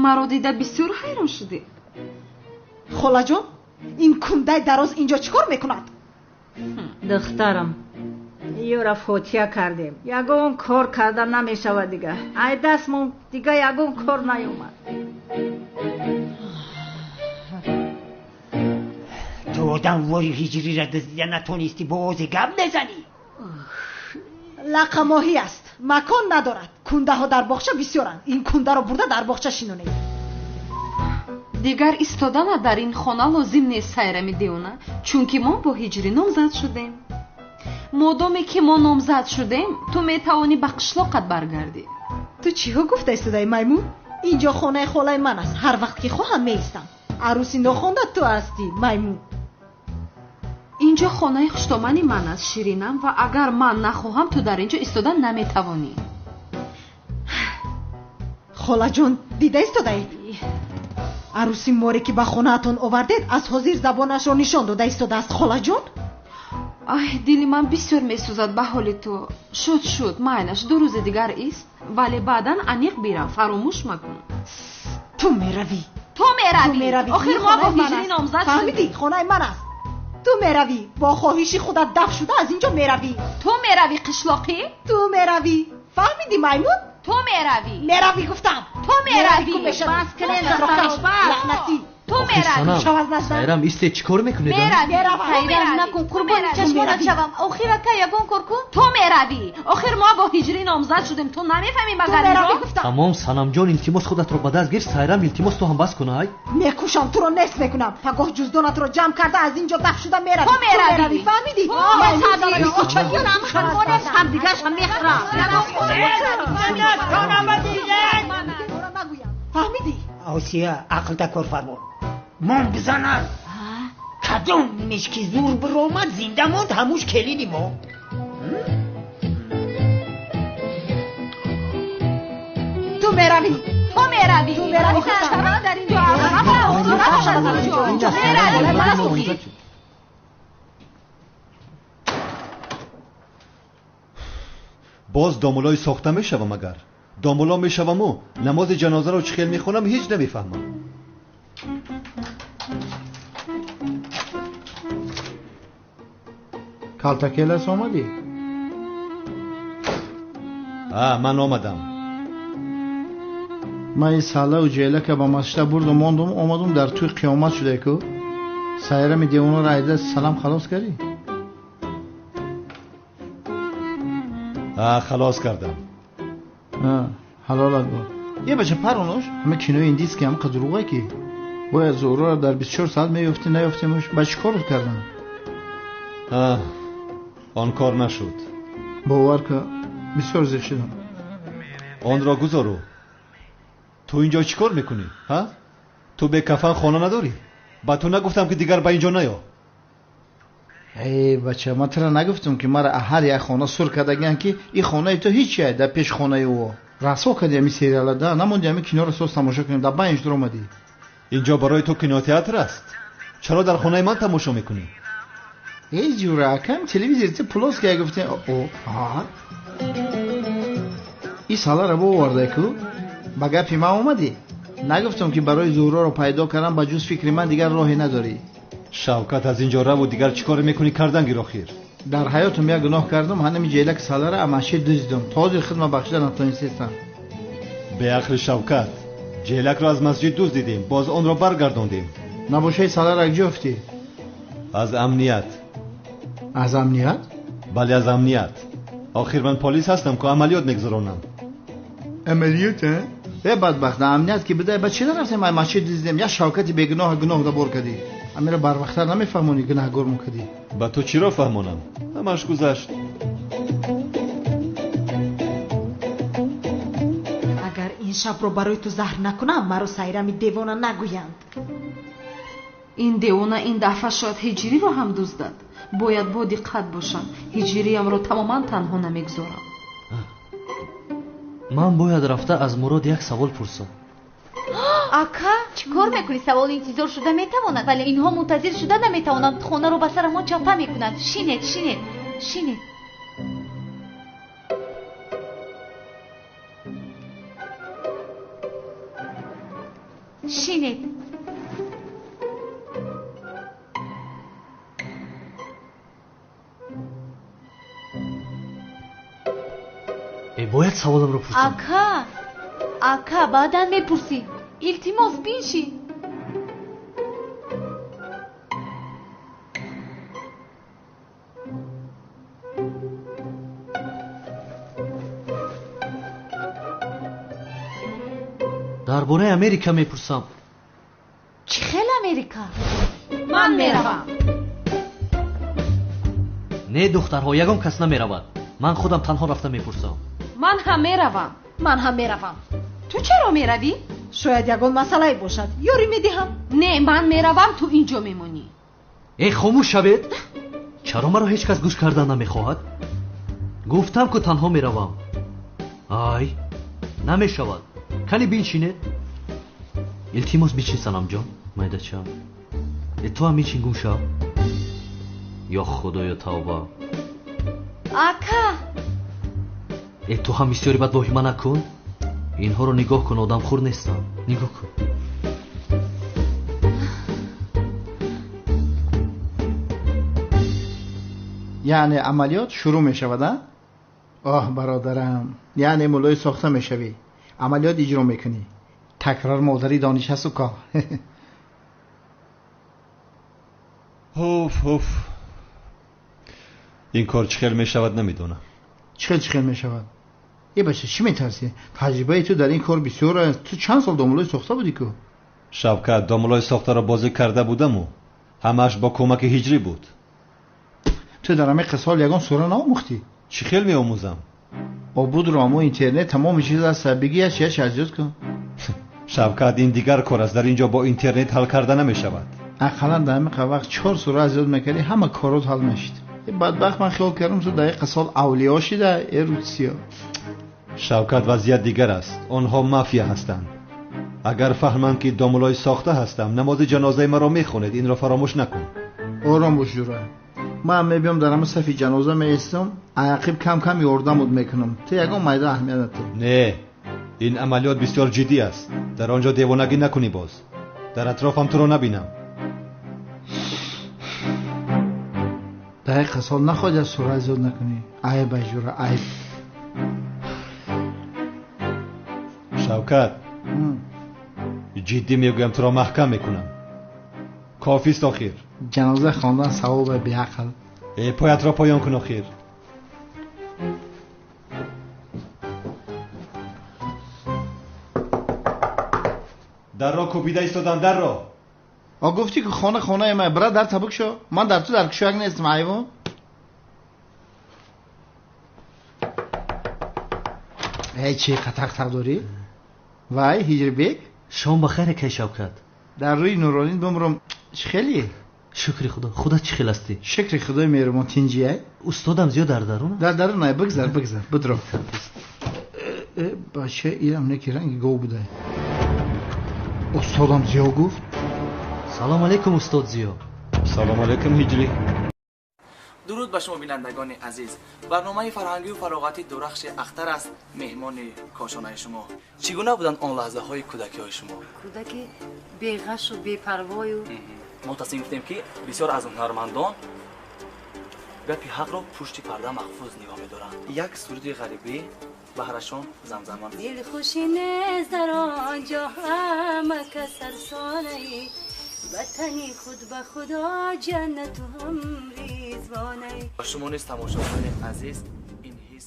Маро дида бисёр ҳайрон шудӣ.
Холаҷон, ин кундаи дароз инҷо чӣ кор мекунад?
Духтарам, ёра фотиҳа кардем. Ягон кор карда намешавад дига. Ай дастмон дига ягон кор наёмад.
Ту одам вори ҳиҷриро дуздида натонистӣ, бо ози гап мезанӣ?
Лақамоҳӣ аст, макон надорад. Кундаҳо дар боғча бисёранд. Ин кундаро бурда дар боғча шинонед.
Дигар истодана дар ин хона лозим нест, Сайрами девона, чунки мо бо ҳиҷрӣ номзад шудем. Модоме ки мо номзад шудем, ту метавонӣ ба қишлоқат баргардӣ.
Ту чиҳо гуфта истодаи, маймун? Инҷо хонаи холаи ман аст. Ҳар вақт ки хоҳам меистам. Арӯси нохонда ту ҳастӣ, маймун.
Инҷо хонаи хуштомани ман аст, Ширинам, ва агар ман нахоҳам, ту дар инҷо истода наметавонӣ.
Холаҷон, дида истодаед? Арӯси море ки ба хонаатон овардед, аз ҳозир забонашро нишон дода истодааст, холаҷон.
Ай, дили ман бисёр месӯзад ба ҳоли ту. Шуд, шуд, майлаш, 2 рӯзи дигар ист, вале баъдан аниқ бирав, фаромӯш макун.
Ту меравӣ.
Ту меравӣ. Охир мо бо ҳиҷрӣ номзад шудем.
Фаҳмидӣ? Хонаи ман аст. Ту меравӣ. Бо хоҳиши худат даф шуда аз инҷо меравӣ.
Ту меравӣ, қишлоқӣ?
Ту меравӣ. Фаҳмидӣ, маймун?
Ту меравӣ.
Меравӣ гуфтам.
Ту меравӣ.
Бас кунед,
лаънатӣ.
Ту меравӣ.
Сайрам, исте, чӣ кор мекунед?
Сайрам, накун, қурбони чашмонат шавам. Охир ака, ягон кор кун.
Ту меравӣ. Охир мо бо ҳиҷрӣ номзад шудем. Ту намефаҳмӣ магар инро?
Тамом, Санамҷон, илтимос худатро ба даст гир. Сайрам, илтимос ту ҳам бас кун, ай.
Мекушам, туро нест мекунам. Пагоҳ ҷуздонатро ҷамъ карда аз инҷо даф шуда меравӣ.
Ту меравӣ.
Фаҳмидӣ?
Ҳамдигаршам мехӯрам.
Фаҳмидӣ?
Осия, ақлта кор фармо. Мон бизанад. Кадом мешки зур биромад, зинда монд, ҳамуш келини мо.
Ту меравӣ.
Ту меравӣ.
Ту меравӣ.
Чаро дар инҷо меравӣ?
Боз домулои сохта мешавам агар. Домуло мешаваму намози ҷанозаро чӣ хел мехонам ҳеҷ намефаҳмам.
Калтакелас омадӣ?
Ман омадам.
Ман ин саллаву ҷелака ба масҷида бурдум, мондум, омадум, дар тӯй қиёмат шуда ку. Сайрами девонаро айда салам халос кардӣ?
Халос кардам.
Ҳалолат бод. Е бача паронош, ҳама кинои индийский ҳам қадруға ки. Бояд Зуҳроро дар 24 соат меёфтӣ, наёфтемуш. Ба чӣ кор кардам?
Он кор нашуд.
Бовар ка, бисёр зиқ шудам.
Онро гузору. Ту инҷо чӣ кор мекунӣ, ҳа? Ту бекафан хона надорӣ? Ба ту нагуфтам ки дигар ба инҷо наё?
Эй бача, ман тура нагуфтам ки мара ҳар як хона сур кардагиан ки ин хонаи ту ҳеҷ дар пеш хонаи ӯ. Расво кардӣ ҳамин сериала, да? Намонди ҳамин киноро соз тамошо кунем, дар байн дар омадӣ.
Инҷо барои ту кинотеатр аст. Чаро дар хонаи ман тамошо мекунӣ?
Эй ҷура, акам телевизор ти плоский я гуфтем. О, а? Ин саларо бовардай ку? Ба гапи ман омадӣ? Нагуфтам ки барои Зуҳроро пайдо кардам, ба ҷуз фикри ман дигар роҳе надорӣ.
Шавкат, аз инҷо раву дигар чӣ коре мекунӣ кардан гир охир.
Дар ҳаётам як гуноҳ кардам, ҳанами ҷелак салара амаши дуздидам. То ҳозир хидма бахшида натонистам.
Беақли Шавкат, ҷелакро аз масҷид дуздидем, боз онро баргардондем.
Набошаи салара куҷо ёфтӣ?
Аз амният.
Аз амният?
Бале, аз амният. Охир ман полис ҳастам ку амалиёт мегузаронам.
Амалиёт, а? Э бадбахт, амният ки бидай, ба чӣ нарафтем ай масҷид дуздидем? Як Шавкати бегуноҳ гуноҳ дабор кардӣ. Амира барвақттар намефаҳмонӣ, гунаҳгор мукардӣ.
Ба ту чиро фаҳмонам? Ҳамаш гузашт.
Агар ин шабро барои ту заҳр накунам, маро Сайрами девона нагӯянд.
Ин девона ин дафъа шояд ҳиҷриро ҳам дуздад. Бояд бо диққат бошам. Ҳиҷриямро тамоман танҳо намегузорам.
Ман бояд рафта аз Мурод як савол пурсам.
Ака, чӣ кор мекунӣ? Савол интизор шуда метавонад, вале инҳо мунтазир шуда наметавонанд. Хонаро ба сарамон чапа мекунанд. Шинед, шинед, шинед. Шинед.
Бояд саволамро пурсам.
Ака, ака, баъдан мепурсӣ. Илтимос, биншин.
Дар бораи Америка мепурсам.
Чӣ хел Америка?
Ман меравам.
Не, духтарҳо, ягон кас намеравад. Ман худам танҳо рафта мепурсам.
Ман ҳам меравам.
Ман ҳам меравам.
Ту чаро меравӣ?
Шояд ягон масъалае бошад. Ёрӣ медиҳам.
Не, ман меравам, ту инҷо мемонӣ.
Э, хомӯш шавед. Чаро маро ҳеҷ кас гӯш кардан намехоҳад? Гуфтам ку танҳо меравам. Ай, намешавад. Кани биншинед. Илтимос бичин, Санамҷон, майдачам. Э, ту ҳам бичин, гум шав. Ё Худоё, тавба.
Ака!
Э, ту ҳам бисёри бад воҳима накун. Инҳоро нигоҳ кун, одамхӯр нестам. Нигоҳ кун.
Яъне амалиёт шурӯъ мешавад, а? Оҳ, бародарам, яъне муллои сохта мешавӣ, амалиёт иҷро мекунӣ. Такрор модари дониш ҳасту ко.
Ҳуф, ҳуф. Ин кор чӣ хел мешавад, намедонам.
Чӣ хел, чӣ хел мешавад? Э, бача, чӣ метарсӣ? Таҷрибаи ту дар ин кор бисёр аст. Ту чанд сол домуллои сохта будӣ ку?
Шавкат, домуллои сохтаро бозӣ карда будаму ҳамааш бо кӯмаки ҳиҷрӣ буд.
Ту дар ҳамин қисол ягон сура наомӯхтӣ?
Чӣ хел меомӯзам?
Обудро амо интернет тамоми чиз аст. Бигӣ як чиз аз ёд кун.
Шавкат, ин дигар кор аст. Дар ин ҷо бо интернет ҳал карда намешавад.
Ақаллан дар ҳамин вақт 4 сура аз ёд мекардӣ, ҳама корот ҳал мешид. Бадбахт, ман хиёл кардам ту дар ин қисол авлиё шида, э русиё.
Шавкат, вазъият дигар аст. Онҳо мафия ҳастанд. Агар фаҳманд ки домуллои сохта ҳастам, намози ҷанозаи маро мехонед. Инро фаромӯш накун.
Ором бош, ҷура. Ман мебиём дар ҳама сафи ҷаноза меистам, ақиб кам кам ёрдамуд мекунам. Ту ягон майда аҳамият надор.
Не, ин амалиёт бисёр ҷиддӣ аст. Дар он ҷо девонагӣ накунӣ боз. Дар атрофам туро набинам.
Дар ин қисол нахоҳӣ аз сура зиёд накунӣ. Айб, ай ҷура, айб.
Шавкат, ҷиддӣ мегӯям, туро маҳкам мекунам. Кофист охир.
Ҷаноза хондан савобе, беақл.
Э, поятро поён кун охир. Дарро кӯбида истодам, дарро.
А гуфтӣ ки хона хонаи ман, бира дар табук шо. Ман дар ту дар кушояк нестам, ҳайвон. Эй, чӣ қатақ-тақ дорӣ? Вай, Ҳиҷрибек?
Шом ба хайр, акай Шавкат.
Дар рӯи нуронин бимрам, чӣ хеле?
Шукри Худо. Худат чӣ хел ҳастӣ?
Шукри Худои меҳрубон, тинҷиай?
Устодам зиёд дар дарун?
Дар дарун ай, бигзар, бигзар, бидро. Э, бача, ирам неки ранги гов будай. Устодам зиё гуфт.
Салом алейкум, устод Зиё.
Салом алейкум, Ҳиҷрӣ.
Дуруд ба шумо, бинандагони азиз. Барномаи фарҳангию фароғатӣ Дурахши Ахтар аст, меҳмони кошонаи шумо. Чӣ гуна буданд он лаҳзаҳои кӯдакиҳои шумо?
Кӯдаки беғашу бепарвою.
Мо тасмим гирифтем, ки бисёр аз ҳунармандон гапи ҳақро пушти парда маҳфуз нигоҳ медоранд. Як суруди ғарибӣ баҳрашон замзама.
Дилхушӣ нест дар он ҷо, ҳама кас сарсонаи ватани худ, ба Худо ҷаннату ҳам ризвонаи.
Ба шумо низ, тамошобинони азиз, ин ҳис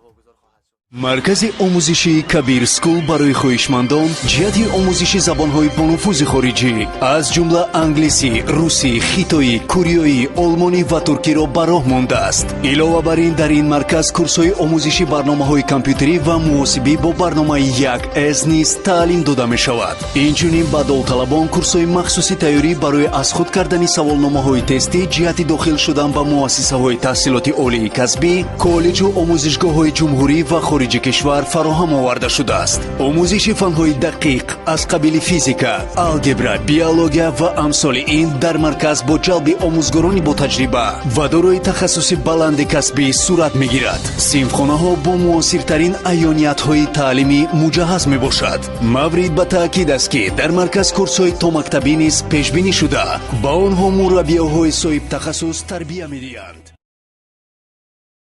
вогузор хоҳад шуд.
Маркази омӯзишии Кабир Скул барои хоҳишмандон ҷиҳати омӯзиши забонҳои бонуфузи хориҷӣ, аз ҷумла англисӣ, русӣ, хитоӣ, кореоӣ, олмонӣ ва туркиро ба роҳ мондааст. Илова бар ин, дар ин марказ курсҳои омӯзиши барномаҳои компютерӣ ва муҳосибӣ бо барномаи 1С низ таълим дода мешавад. Инчунин ба довталабон курсҳои махсуси тайёрӣ барои аз худ кардани саволномаҳои тестӣ ҷиҳати дохил шудан ба муассисаҳои таҳсилоти олии касбӣ, коллеҷу омӯзишгоҳҳои ҷумҳурӣ ва хориҷи кишвар фароҳам оварда шудааст. Омӯзиши фанҳои дақиқ аз қабили физика, алгебра, биология ва амсоли ин дар марказ бо ҷалби омӯзгорони ботаҷриба ва дорои тахассуси баланди касбӣ сурат мегирад. Синфхонаҳо бо муосиртарин аёниятҳои таълимӣ муҷаҳҳаз мебошад. Маврид ба таъкид аст, ки дар марказ курсҳои томактабӣ низ пешбинӣ шуда, ба онҳо мураббиёҳои соҳибтахассус тарбия медиҳанд.